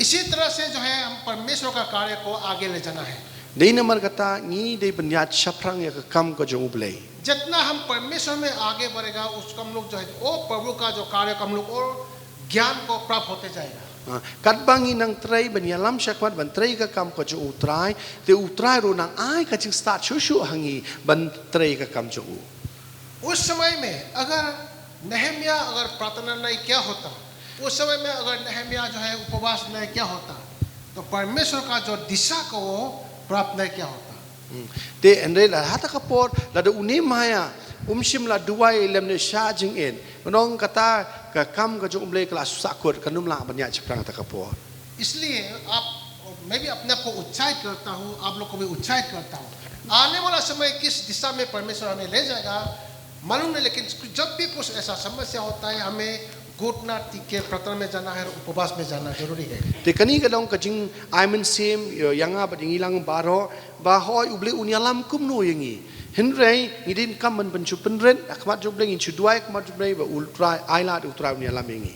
इसी तरह से जो है हम परमेश्वर का कार्य को आगे ले जाना है। Dei namar kata ngi dei ban ïaid shaphrang ïa ka kam ka jong U Blei. जितना हम परमेश्वर में आगे बढ़ेगा, उसको हम लोग जो है वो प्रभु का जो कार्य को हम लोग और ज्ञान को प्राप्त होते जाएगा। Ha, katba ngi nang trei ban ïalam shakhmat ban trei ka kam ka jong U Trai, te U Trai ruh nang ai ka jingstad shuh shuh ha ngi ban trei ka kam jong u. उस समय में अगर नहमिया अगर प्रार्थना नहीं किया होता, उस समय में अगर नहमिया जो है उपवास नहीं किया होता, तो परमेश्वर का जो दिशा को वो प्राप्त नहीं किया होता। Hmm. Te hynrei la ha ta ka por lada u Nehemia um shym la duwai lem ne sha jingin, nong kata ka kam ka jong U Blei ka la sahkut, kan ym lah ban ïaid shaphrang ha ta ka por. इसलिए आप, मैं भी अपने आप को उत्साहित करता हूँ, आप लोग को भी उत्साहित करता हूँ। आने वाला समय किस दिशा में परमेश्वर हमें ले जाएगा मालूम नहीं, लेकिन जब भी कुछ ऐसा समस्या होता है, हमें घुटना टिक के प्रार्थना में जाना है और उपवास में जाना जरूरी है। Te kane ka long ka jingai mynsiem ïa nga bad ïa ngi lang baroh, ba hooid U Blei un ïalam kumno ïa ngi. Hynrei ngi dei ban kam ban shu pynrit ha khmat jong U Blei, ngin shu duwai ha khmat jong U Blei ba U Trai, ai lad U Trai un ïalam ïa ngi.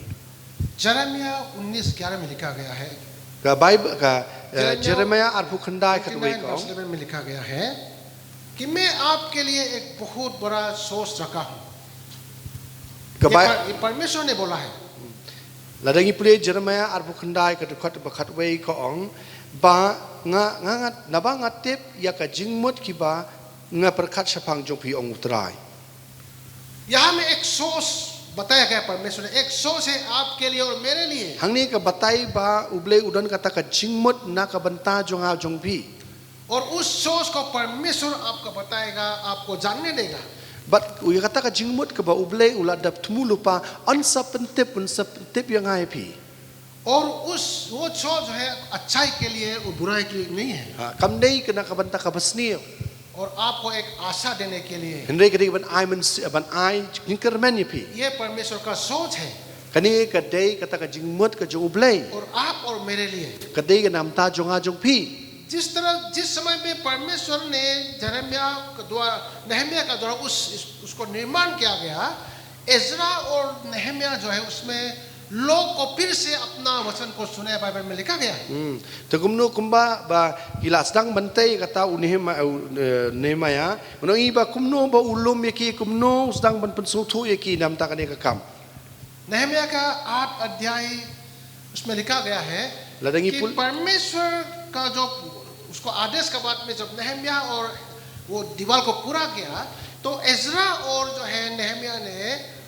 यिर्मयाह उन्नीस ग्यारह में लिखा गया है Ka Baibl ka, eh, Jeremiah arphew khyndai khatwei ka ong. Twenty nine verse eleven में लिखा गया है कि मैं आपके लिए एक बहुत बड़ा सोच रखा हूँ। Ka ये Bai- पर- ये परमेश्वर ने बोला है। Lada ngi pule Jeremiah arphew khyndai ka dkhot ba khatwei ka ong ba nga, nga, nga, naba nga tip ïa ka jingmut kiba nga pyrkhat shaphang jong phi, ong U Trai. यहाँ में एक सोच बताया गया परमेश्वर ने, एक सोच है आपके लिए और मेरे लिए। Hangne ka batai ba U Blei u don kata ka jingmut na ka bynta jong nga jong phi. और उस सोच को परमेश्वर आपको बताएगा, आपको जानने देगा। Bad ïa kata ka jingmut kaba U Blei u la dep thmu lypa, yn sa pyntip, yn sa pyntip ïa nga ïa phi. और उस वो सोच जो है अच्छाई के लिए, वो बुराई के लिए नहीं है। Ha, kam dei ka na ka bynta kaba sniew. और आपको एक आशा देने के लिए। Hynrei ka dei ban ai mynsi-, ban ai jingkyrmen ïa phi. ये परमेश्वर का सोच है। Kane ka dei kata ka jingmut ka jong U Blei. और आप और मेरे लिए। Ka dei ka na ka bynta jong nga jong phi. जिस तरह, जिस समय में परमेश्वर ने यिर्मयाह के द्वारा, नहमिया के द्वारा उस, उसको निर्माण किया गया, एजरा और नहमिया जो है उसमें लोग को फिर से अपना वचन को सुने, बाइबल में लिखा गया है। Hmm. Te kumno kumba ba ki la sdang ban tei kata u Nehema-, u, eh, Nehemiah, u nang i ba kumno ba u lum ïa ki, kumno u sdang ban pynsngewthuh ïa ki namar kane ka kam. Nehemiah का आठ अध्याय, उसमें लिखा गया है Lada ngi कि pul- परमेश्वर का जो उसको आदेश के बाद में जब नहमिया और वो दीवार को पूरा किया, तो एजरा और जो है नहमिया ने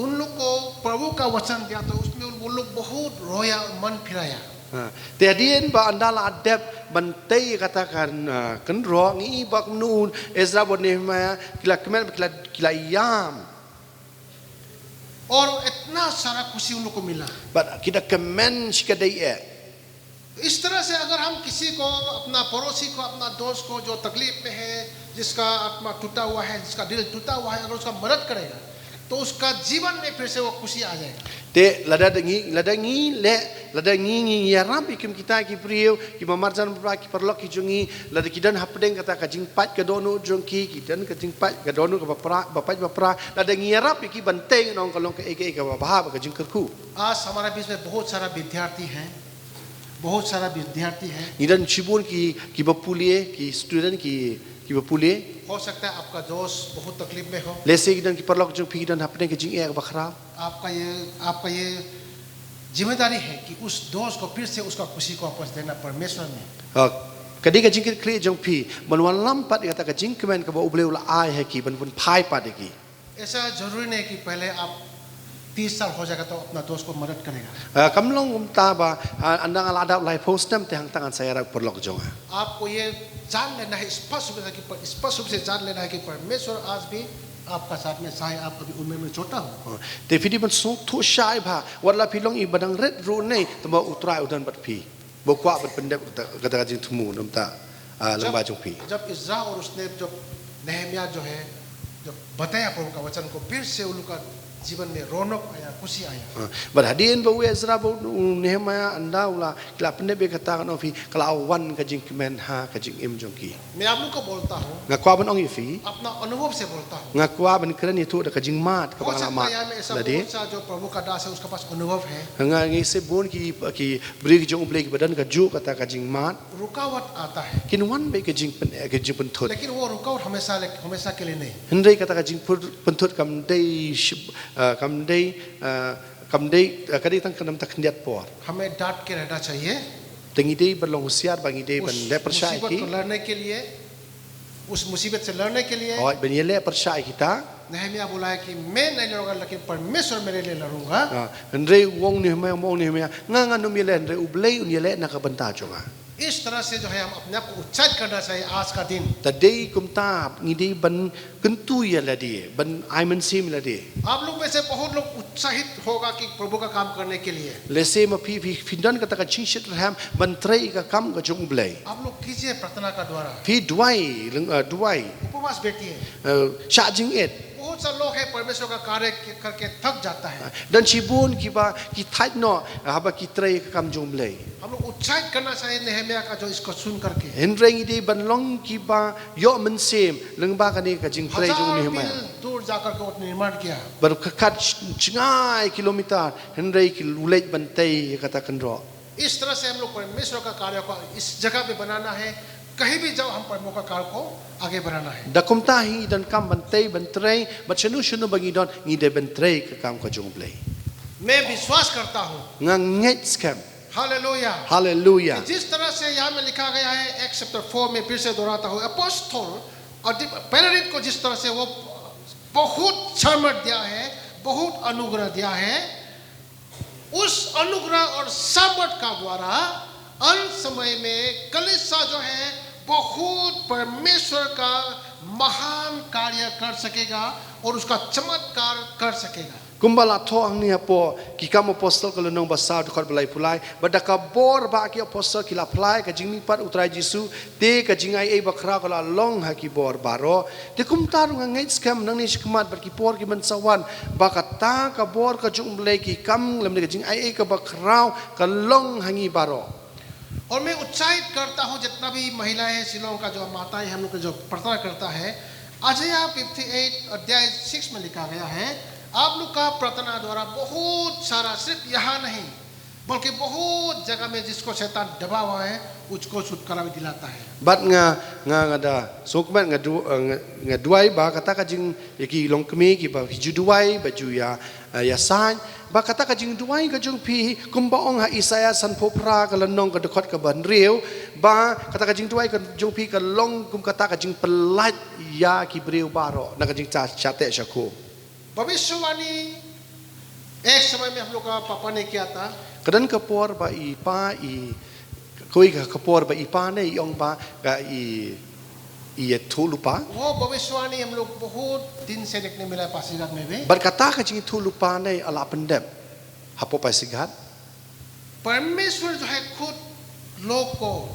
उन लोग को प्रभु का वचन दिया, तो उसमें उन लोग बहुत रोया, मन फिराया। Ha. Te hadien ba ynda la dep ban tei kata ka, ah, kynroh, ngi i ba kumno u Ezra bad Nehemiah ki la kmen, ki la, ki la ïam. और इतना सारा खुशी उन लोग को मिला। Bad ki da kmen shikatdei eh. इस तरह से अगर हम किसी को, अपना पड़ोसी को, अपना दोस्त को जो तकलीफ में है, जिसका आत्मा टूटा हुआ है, जिसका दिल टूटा हुआ है, अगर उसका मदद करेगा, तो उसका जीवन में फिर से वो खुशी आ जाएगा। Te lada da ngi, lada ngi leh, lada ngi ngi ïarap ïa kum kita ki briew, ki ba marjan bapra, ki paralok ki jong ngi, lada ki don hapdeng kata ka jingpait ka dohnud jong ki, ki don ka jingpait ka dohnud kaba pra, bapait bapra, lada ngi ïarap ïa ki ban tei, ngi ong ka long kaei kaei kaba bha bad ka jingkyrkhu. आज हमारा बीच में बहुत सारा विद्यार्थी हैं, बहुत सारा विद्यार्थी हैं। Ngi don shibun ki, kiba pule, ki student, ki, kiba pule. हो सकता है आपका दोस्त बहुत तकलीफ में हो। Lehse ki don ki paralok jong phi ki don hapdeng ka jingeh kaba khraw. आपका ये, आपका ये जिम्मेदारी है कि उस दोस्त को फिर से उसका खुशी को वापस देना परमेश्वर में। Ah, ka dei ka jingkitkhlieh jong phi ban wallam pat ïa kata ka jingkmen kaba U Blei u la ai ha ki, ban pynphai pat ïa ki. ऐसा जरूरी नहीं कि पहले आप तीस साल हो जाएगा तो अपना दोस्त को मदद करेगा। Ah, kam long kumta ba, ah, ynda nga la dap laiphew snem te hangta ngan sa ïarap ïa u paralok jong nga. आपको ये जान लेना है, स्पष्ट रूप से कि, स्पष्ट रूप से जान लेना है कि परमेश्वर आज भी आपका साथ में, चाहे आप अभी उम्र में छोटा हो। Ah, te phi dei ban sngewthuh shai bha, wat la phi long iba dang rit ruh ne, tangba U Trai u don bad phi. Ba u kwah ban pyndep kata, kata ka jingthmu na ka bynta, ah, lyngba jong phi. जब इज़रा और उसने, जब नहमिया जो है, जब बताया प्रभु का वचन को, फिर से उन लोग का जीवन में रौनक आया, खुशी आया। Ah, bad hadien ba u Ezra bad u Nehemiah ynda u la, ki la pyndep ïa kata, ngan ong ïa phi, ka la wan ka jingkmen ha ka jingim jong ki. मैं आप लोग को बोलता हूँ, Nga kwah ban ong ïa phi, अपना अनुभव से बोलता हूँ। Nga kwah ban kren ïathuh da ka jingmad kaba nga la mad. हो सकता है यहाँ में ऐसा बहुत सा जो प्रभु का दास है, उसका पास अनुभव है। Nga ngeit shibun ki, ki briew ki jong U Blei kiba don kajuh kata ka jingmad. रुकावट आता है। Kin wan beit ka jingpyn, eh, ka jingpynthut. लेकिन वो रुकावट हमेशा, हमेशा के लिए नहीं। Hynrei kata ka jingpynthut kam dei shib-, eh, kam dei, eh, kam dei, eh, ka dei tang ka nam ta khyndiat por. हमें डट के रहना चाहिए। Te ngi dei ban long husiar, ba ngi dei ban leh pyrshah ïa ki. उस मुसीबत को लड़ने के लिए, उस मुसीबत से लड़ने के लिए Hooid, ban ïaleh pyrshah ïa kita. Nehemiah बोला है कि मैं नहीं लड़ूंगा, लेकिन परमेश्वर मेरे लिए लड़ूंगा। Ah, hynrei u ong Nehemiah, u ong Nehemiah, nga ngan ym ïaleh, hynrei U Blei un ïaleh na ka bynta jong nga. इस तरह से जो है, हम अपने आप को उत्साहित करना चाहिए आज का दिन। Te dei kumta ngi dei ban kyntu ïa lade, ban ai mynsiem ïa lade. आप लोग में से बहुत लोग उत्साहित होगा कि प्रभु का काम करने के लिए। Lehse ma phi, phi, phi don kata ka jingshitrhem ban trei ka kam ka jong U Blei. आप लोग कीजिए प्रार्थना का द्वारा। Phi duwai, leng-, eh, duwai. उपवास बैठिए। Eh, shah jingit. बहुत सा लोग हैं परमेश्वर का कार्य करके थक जाता है। Don shibun kiba, ki thait noh, haba ki trei ka kam jong U Blei. हम लोग उत्साहित करना चाहिए नहमिया का जो इसको सुन करके। Hynrei ngi dei ban long kiba ïoh mynsiem lyngba kane ka jingtrei jong u Nehemiah. हजार मील दूर जाकर के वो निर्माण किया। Bad ka kat jngai kilometer, hynrei ki leit ban tei ïa kata ka kynroh. इस तरह से हम लोग परमेश्वर का कार्य को इस जगह पे बनाना है। कहीं भी जाओ, हम परमेश्वर का कार्य को आगे बढ़ाना है। Da kumta hi ngi donkam ban tei, ban trei, bad shano shano ba ngi don, ngi dei ban trei ka kam ka jong U Blei. मैं विश्वास करता हूँ। Nga ngeit skhem. Hallelujah. Hallelujah. जिस तरह से यहाँ में लिखा गया है, एक्ट चैप्टर फ़ोर में फिर से दोहराता हूँ, अपोस्तल और दि-, पहले दिन को जिस तरह से वो बहुत सामर्थ दिया है, बहुत अनुग्रह दिया है, उस अनुग्रह और सामर्थ का द्वारा अंत समय में कलीसिया जो है, बहुत परमेश्वर का महान कार्य कर सकेगा और उसका चमत्कार कर सकेगा। Kumba la thoh hangne hapoh Ki Kam Apostol ka lynnong ba saw dkhot ba laiphew lai, ba da ka bor ba ki apostol ki la phla ïa ka jingmihpat U Trai Jisu, te ka jingaiei bakhraw ka la long ha ki bor baroh. Te kumta ruh nga ngeit skhem nangne shakhmat bad ki por ki ban sa wan, ba kata ka bor ka jong U Blei, ki kam lem da ka jingaiei kaba khraw ka long ha ngi baroh. और मैं उत्साहित करता हूँ जितना भी महिलाएं हैं शिलोंग का जो माताएं हम लोग का जो प्रार्थना करता है, अजाया फिफ्टी एट अध्याय सिक्स में लिखा गया है, आप लोग का प्रार्थना द्वारा बहुत सारा, सिर्फ यहाँ नहीं बल्कि बहुत जगह में जिसको शैतान दबा हुआ है उसको छुटकारा भी दिलाता है। Bad nga, nga, nga da sngewkmen, nga du-, eh, nga, nga duwai ba kata ka jing, ïa ki longkmie kiba phi ju duwai, ba ju ïa, eh, ïasaid, ba kata ka jingduwai ka jong phi, kumba ong ha Isaïah sanphew phra ka lynnong ka dkhot kaba hynriew, ba kata ka jingduwai ka jong phi ka long kum kata ka jingpyllait ïa ki briew baroh na ka jingshah, shah teh shah khum. भविष्यवाणी एक समय में हम लोग का पापा ने किया था। Ka don ka por ba i pa, i, kawei ka, ka por ba i pa ne i ong ba ka i, i ïathuh lypa. वो भविष्यवाणी हम लोग बहुत दिन से देखने मिला है पासीघाट में भी। Bad kata ka jingïathuh lypa ne la pyndep hapoh Pasighat. परमेश्वर जो है खुद लोग को,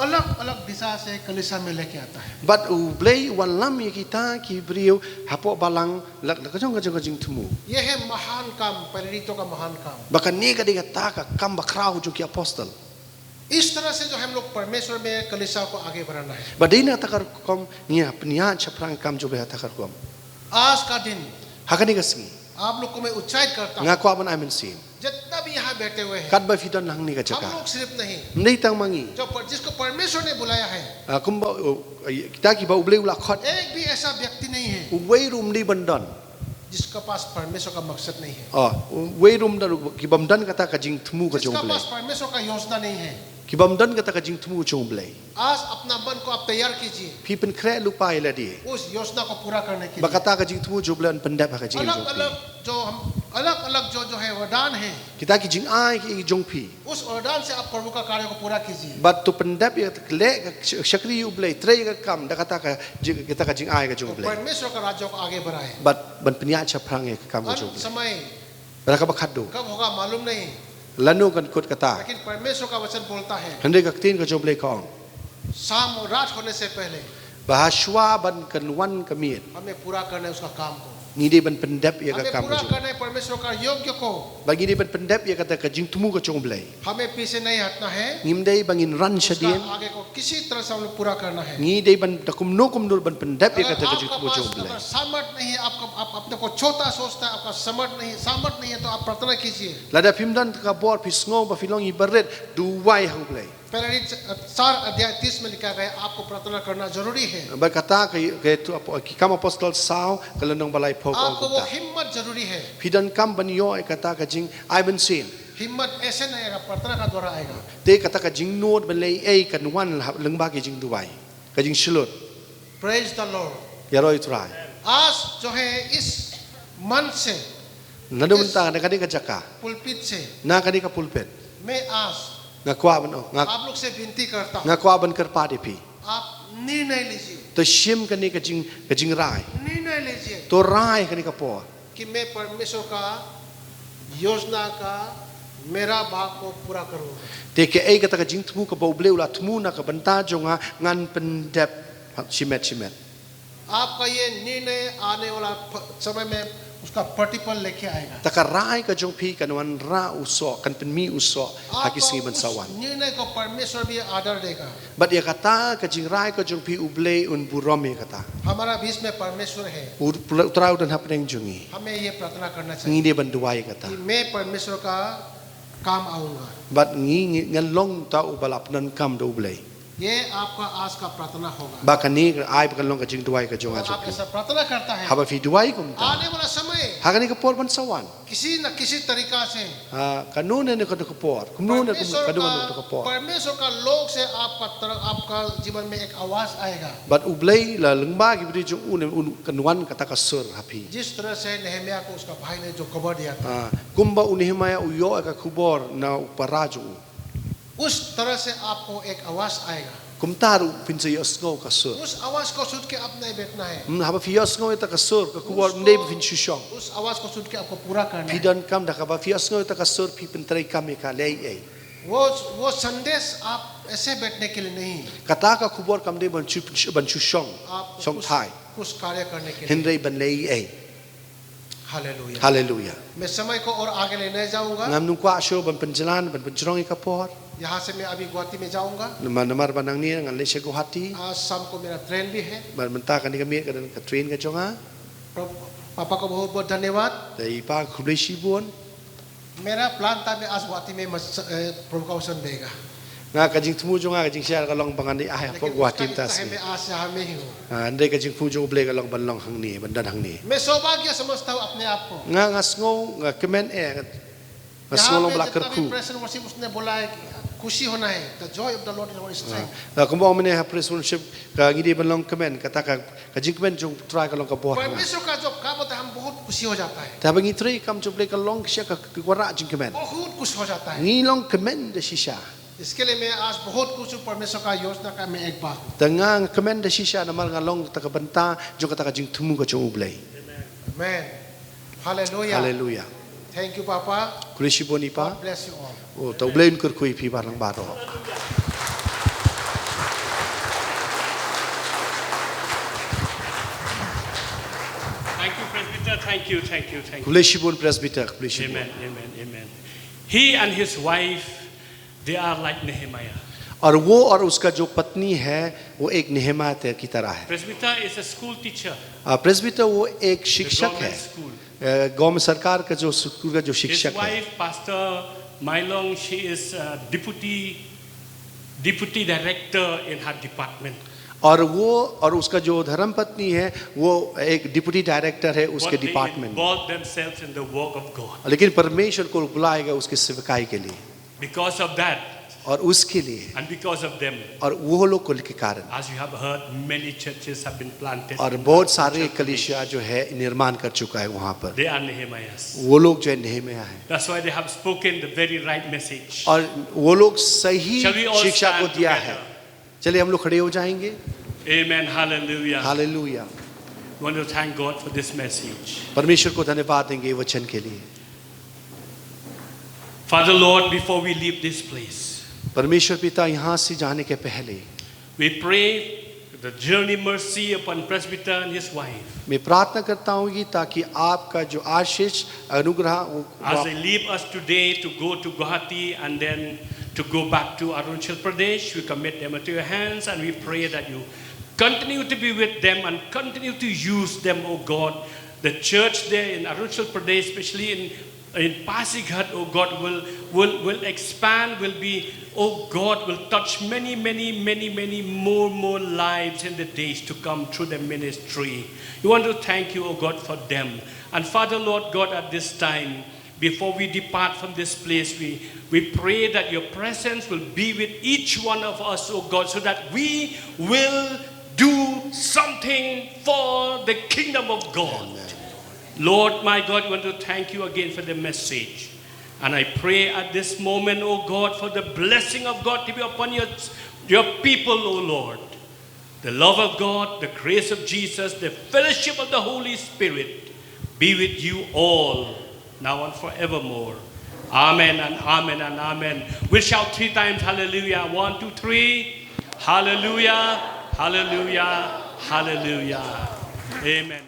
अलग अलग दिशा से कलीसिया में लेके आता है। Bad U Blei u wanlam ïa kita ki briew hapoh balang la ka jong ka jong ka jingthmu. ये है महान काम, प्रेरितों का महान काम। Ba kane ka dei kata ka kam bakhraw jong ki apostol. इस तरह से जो हम लोग परमेश्वर में कलीसिया को आगे बढ़ाना है। Ba dei na kata ka rukom ngi ïa pynïaid shaphrang kam jong U Blei ha kata ka rukom. आज का दिन Ha kane ka sngi आप लोग को मैं उत्साहित करता हूँ। nga kwah ban ai mynsiem. जितना भी यहाँ बैठे हुए हैं, Katba phi don hangne ka हम jaka. लोग सिर्फ नहीं, Ym dei tang ma ngi. जो पर, जिसको परमेश्वर ने बुलाया है, Ah, kumba, oh, kita kiba U Blei u la khot. एक भी ऐसा व्यक्ति नहीं है Uwei ruh ym dei ban don. जिसके पास परमेश्वर का मकसद नहीं है। Oh, uwei ruh ym don, ki bym don kata ka jingthmu ka jong U जिसका Blei. पास परमेश्वर का योजना नहीं है, Ki bym don kata ka jingthmu ka jong U Blei. आज अपना मन को आप तैयार कीजिए Phi pynkhreh lypa ïa lade. उस योजना को पूरा करने के Ba लिए। kata ka jingthmu jong U Blei yn pyndep ha ka jingim अलग jong phi. अलग जो हम, अलग अलग जो जो है वरदान है, Kita ki jingai ki jong phi. उस वरदान से आप प्रभु का कार्य को पूरा कीजिए। Bad to pyndep ïa ka leh ka shakri U Blei, trei ïa ka kam da kata ka jing, kata ka jingai ka jong U Blei. परमेश्वर का राज्य को आगे बढ़ाए। Bad ban pynïaid shaphrang ïa ka kam ka jong U अंत Blei. समय Ba da kaba khadduh. कब होगा मालूम नहीं, Lano kan kut kata. लेकिन परमेश्वर का वचन बोलता है, Hynrei ka ktien ka jong U Blei ka ong. शाम और रात होने से पहले Ba ha shuwa ban kynwan ka miet. हमें पूरा करना है उसका काम को। Ngi dei ban pyndep ïa ka हमें kam पूरा ka jong. करना है परमेश्वर का योग्य को। Ba ngi dei ban pyndep ïa kata ka jingthmu ka jong U Blei. हमें पीछे नहीं हटना है। Ngim dei ba ngin ran उसका shadien. आगे को किसी तरह से हम लोग पूरा करना है। Ngi dei ban da kumno kumno ban pyndep ïa अगर kata ka आपका jingthmu ka पास jong U Blei. अगर सामर्थ नहीं है, आपका, आप अपने को छोटा सोचता है, आपका सामर्थ नहीं, सामर्थ नहीं है, तो आप प्रार्थना कीजिए। Lada phim don ka bor, phi sngew ba phi long i barit, duwai ha U Blei. प्रेरित चार अध्याय तीस में लिखा गया है, आपको प्रार्थना करना जरूरी है। Ba kata ka, ka tu apo, ki Kam Apostol saw, ka lynnong ba laiphew ka ong आपको वो kumta. हिम्मत जरूरी है। Phi donkam ban ïoh ïa kata ka jingai mynsiem. हिम्मत ऐसे नहीं आएगा, प्रार्थना का द्वारा आएगा। Te kata ka jingnud ban leh ei kan wan ha lyngba ki jingduwai. Ka jingshlur. Praise the Lord। Ïaroh ïa U Trai. आज जो है इस मंच से, Naduh mynta na kane ka jaka. पुलपित से Na kane ka pulpit. मैं आज Nga kwah ban ong, nga, आप लोग से विनती करता हूँ, nga kwah ban kyrpad ïa phi. आप निर्णय लीजिए, To shim kane ka jing, ka jingrai. निर्णय लीजिए To rai kane ka por. कि मैं परमेश्वर का योजना का मेरा भाग को पूरा करूँगा। Te kaei kata ka jingthmu kaba U Blei u la thmu na ka bynta jong nga ngan pyndep shimet shimet. आपका ये निर्णय आने वाला प-, समय में उसका प्रतिफल लेके आएगा। Ta ka rai ka jong phi kan wanrah u soh, kan pynmih u soh ha ki sngi ban sa wan. आपका उस निर्णय को परमेश्वर भी आदर देगा। Bad ïa kata ka jingrai ka jong phi U Blei un burom ïa kata. हमारा बीच में परमेश्वर है, U, U Trai u don hapdeng jong ngi. हमें ये प्रार्थना करना चाहिए Ngi dei ban duwai ïa kata. कि मैं परमेश्वर का काम आऊंगा। Bad ngi, ngi ngan long uta uba la pyndonkam da U Blei. ये आपका आज का प्रार्थना होगा। Ba kane ka ai ba kan long ka jingduwai ka jong nga और jong आप phi. ऐसा प्रार्थना करता है, Haba phi duwai kumta. आने वाला समय Ha kane ka por ban sa wan. किसी न किसी तरीका से Ha, kano ne ne kano ka por. Kumno ne kum, परमेश्वर kano का, kano ka por. परमेश्वर का लोग से आपका तरफ, आपका जीवन में एक आवाज आएगा। Bad U Blei la lyngba ki briew jong u ne un kan wan kata ka sur ha phi. जिस तरह से नहमिया को उसका भाई ने जो खबर दिया था, Ha, kumba u Nehemiah u ïoh ïa ka khubor na u para jong u. उस तरह से आपको एक आवाज आएगा। Kumta ruh phin sa ïohsngew ka sur. उस आवाज को सुन के आप नहीं बैठना है। Hmm, haba phi ïohsngew ïa kata ka sur, ka khubor, ym dei ba phin shu shong. उस आवाज को सुन के आपको पूरा करना है। Phi donkam da kaba phi ïohsngew ïa kata ka sur phi pyntreikam ïa ka leh ei. वो, वो संदेश आप ऐसे बैठने के लिए नहीं। Kata ka khubor kam dei ban shu, ban shu shong. आपको कुछ, shongthait, कुछ कार्य करने के लिए। Hynrei ban leh ei. Hallelujah. Haleluia. मैं समय को और आगे ले नहीं जाऊंगा। Ngam nang kwah shuh ban pynjlan, ban pynjrong ïa ka por. यहाँ से मैं अभी गुवाहाटी में जाऊंगा। Namar, namar ba nangne ngan leit sha Guwahati. आज शाम को मेरा ट्रेन भी है। Bad mynta kane ka miet ka don ka train ka jong nga. प्रभु, पापा को बहुत बहुत धन्यवाद। Te i pa khublei shibun. मेरा प्लान था मैं आज गुवाहाटी में मस-, ए, प्रभु का वचन देगा। Nga ka jingthmu jong nga ka jingshare ka long ba ngan ïa ai hapoh Guwahati mynta ka sngi. लेकिन उसका इच्छा है मैं आज यहाँ में ही हूँ। Ah, hynrei ka jingthmu jong U Blei ka long ban long hangne, ban don hangne. मैं सौभाग्य समझता हूँ अपने आप को। Nga, nga sngew, nga kmen eh, nga sngew long ba la kyrkhu। यहाँ पे जितना भी praise and worship उसने बोला है कि खुशी होना है, the joy of the Lord is our strength। Ah, kumba ong mynne ha praise and worship, ka ngi dei ban long kmen, kata ka, ka jingkmen jong U Trai ka long ka bor ha nga. परमेश्वर का जो काम होता है, हम बहुत खुशी हो जाता है। Te haba ngi trei kam jong U Blei ka long shisha ka, ka wanrah jingkmen. बहुत खुश हो जाता है। Ngi long kmen da shisha. इसके लिए मैं आज बहुत खुश हूँ, परमेश्वर का योजना का मैं एक भाग हूँ। Te nga kmen da shisha namar nga long kata ka bynta jong kata ka jingthmu ka jong U Blei. Amen। Hallelujah. Haleluia। Thank you, Papa। Khublei shibun i pa। God bless you all। Oh, to U Blei un kyrkhu ïa phi baroh baroh। Thank you, thank you, thank you. Khublei shibun Presbyter, khublei shibun. Amen, amen, amen. He and his wife, they are like Nehemiah. और वो और उसका जो पत्नी है, वो एक नेहमिया की तरह है। Presbyter is a school teacher. आ, प्रेस्बिटर वो एक The शिक्षक है। government school. अ, गवर्नमेंट सरकार का जो स्कूल का जो His शिक्षक है। Wife, Pastor Mailong, she is uh, deputy deputy director in her department. और वो और उसका जो धर्म पत्नी है, वो एक डिप्यूटी डायरेक्टर है उसके But they डिपार्टमेंट में। Involve themselves in the work of God. लेकिन परमेश्वर को बुलाएगा उसकी सेवकाई के लिए। Because of that, और उसके लिए and because of them, और वो लोग को के कारण as you have heard, many churches have been planted. और In बहुत Arunachal सारे Pradesh. कलीसिया जो है निर्माण कर चुका है वहाँ पर। They are Nehemiahs. वो लोग जो है नेहमिया है। That's why they have spoken the very right message. और वो लोग सही Shall we all शिक्षा को stand दिया together? है। चलिए हम लोग खड़े हो जाएंगे। Amen. Hallelujah. Hallelujah. We want to thank God for this message. परमेश्वर को धन्यवाद देंगे ये वचन के लिए। Father Lord, before we leave this place, परमेश्वर पिता, यहाँ से जाने के पहले we pray the journey mercy upon Presbyter and his wife. मैं प्रार्थना करता हूँ कि ताकि आपका जो आशीष, अनुग्रह, वो As they leave us today to go to Guwahati and then to go back to Arunachal Pradesh, we commit them into your hands and we pray that you continue to be with them and continue to use them, oh God. The church there in Arunachal Pradesh, especially in in Pasighat, oh God, will, will, will expand, will be, oh God, will touch many, many, many, many more, more lives in the days to come through the ministry. We want to thank you, oh God, for them. And Father, Lord God, at this time, before we depart from this place, we, we pray that your presence will be with each one of us, oh God, so that we will do something for the kingdom of God. Lord my God, we want to thank you again for the message. And I pray at this moment, oh God, for the blessing of God to be upon your, your people, oh Lord. The love of God, the grace of Jesus, the fellowship of the Holy Spirit be with you all, now and forevermore. Amen and amen and amen. We'll shout three times, hallelujah. One, two, three. Hallelujah, hallelujah, hallelujah. Amen.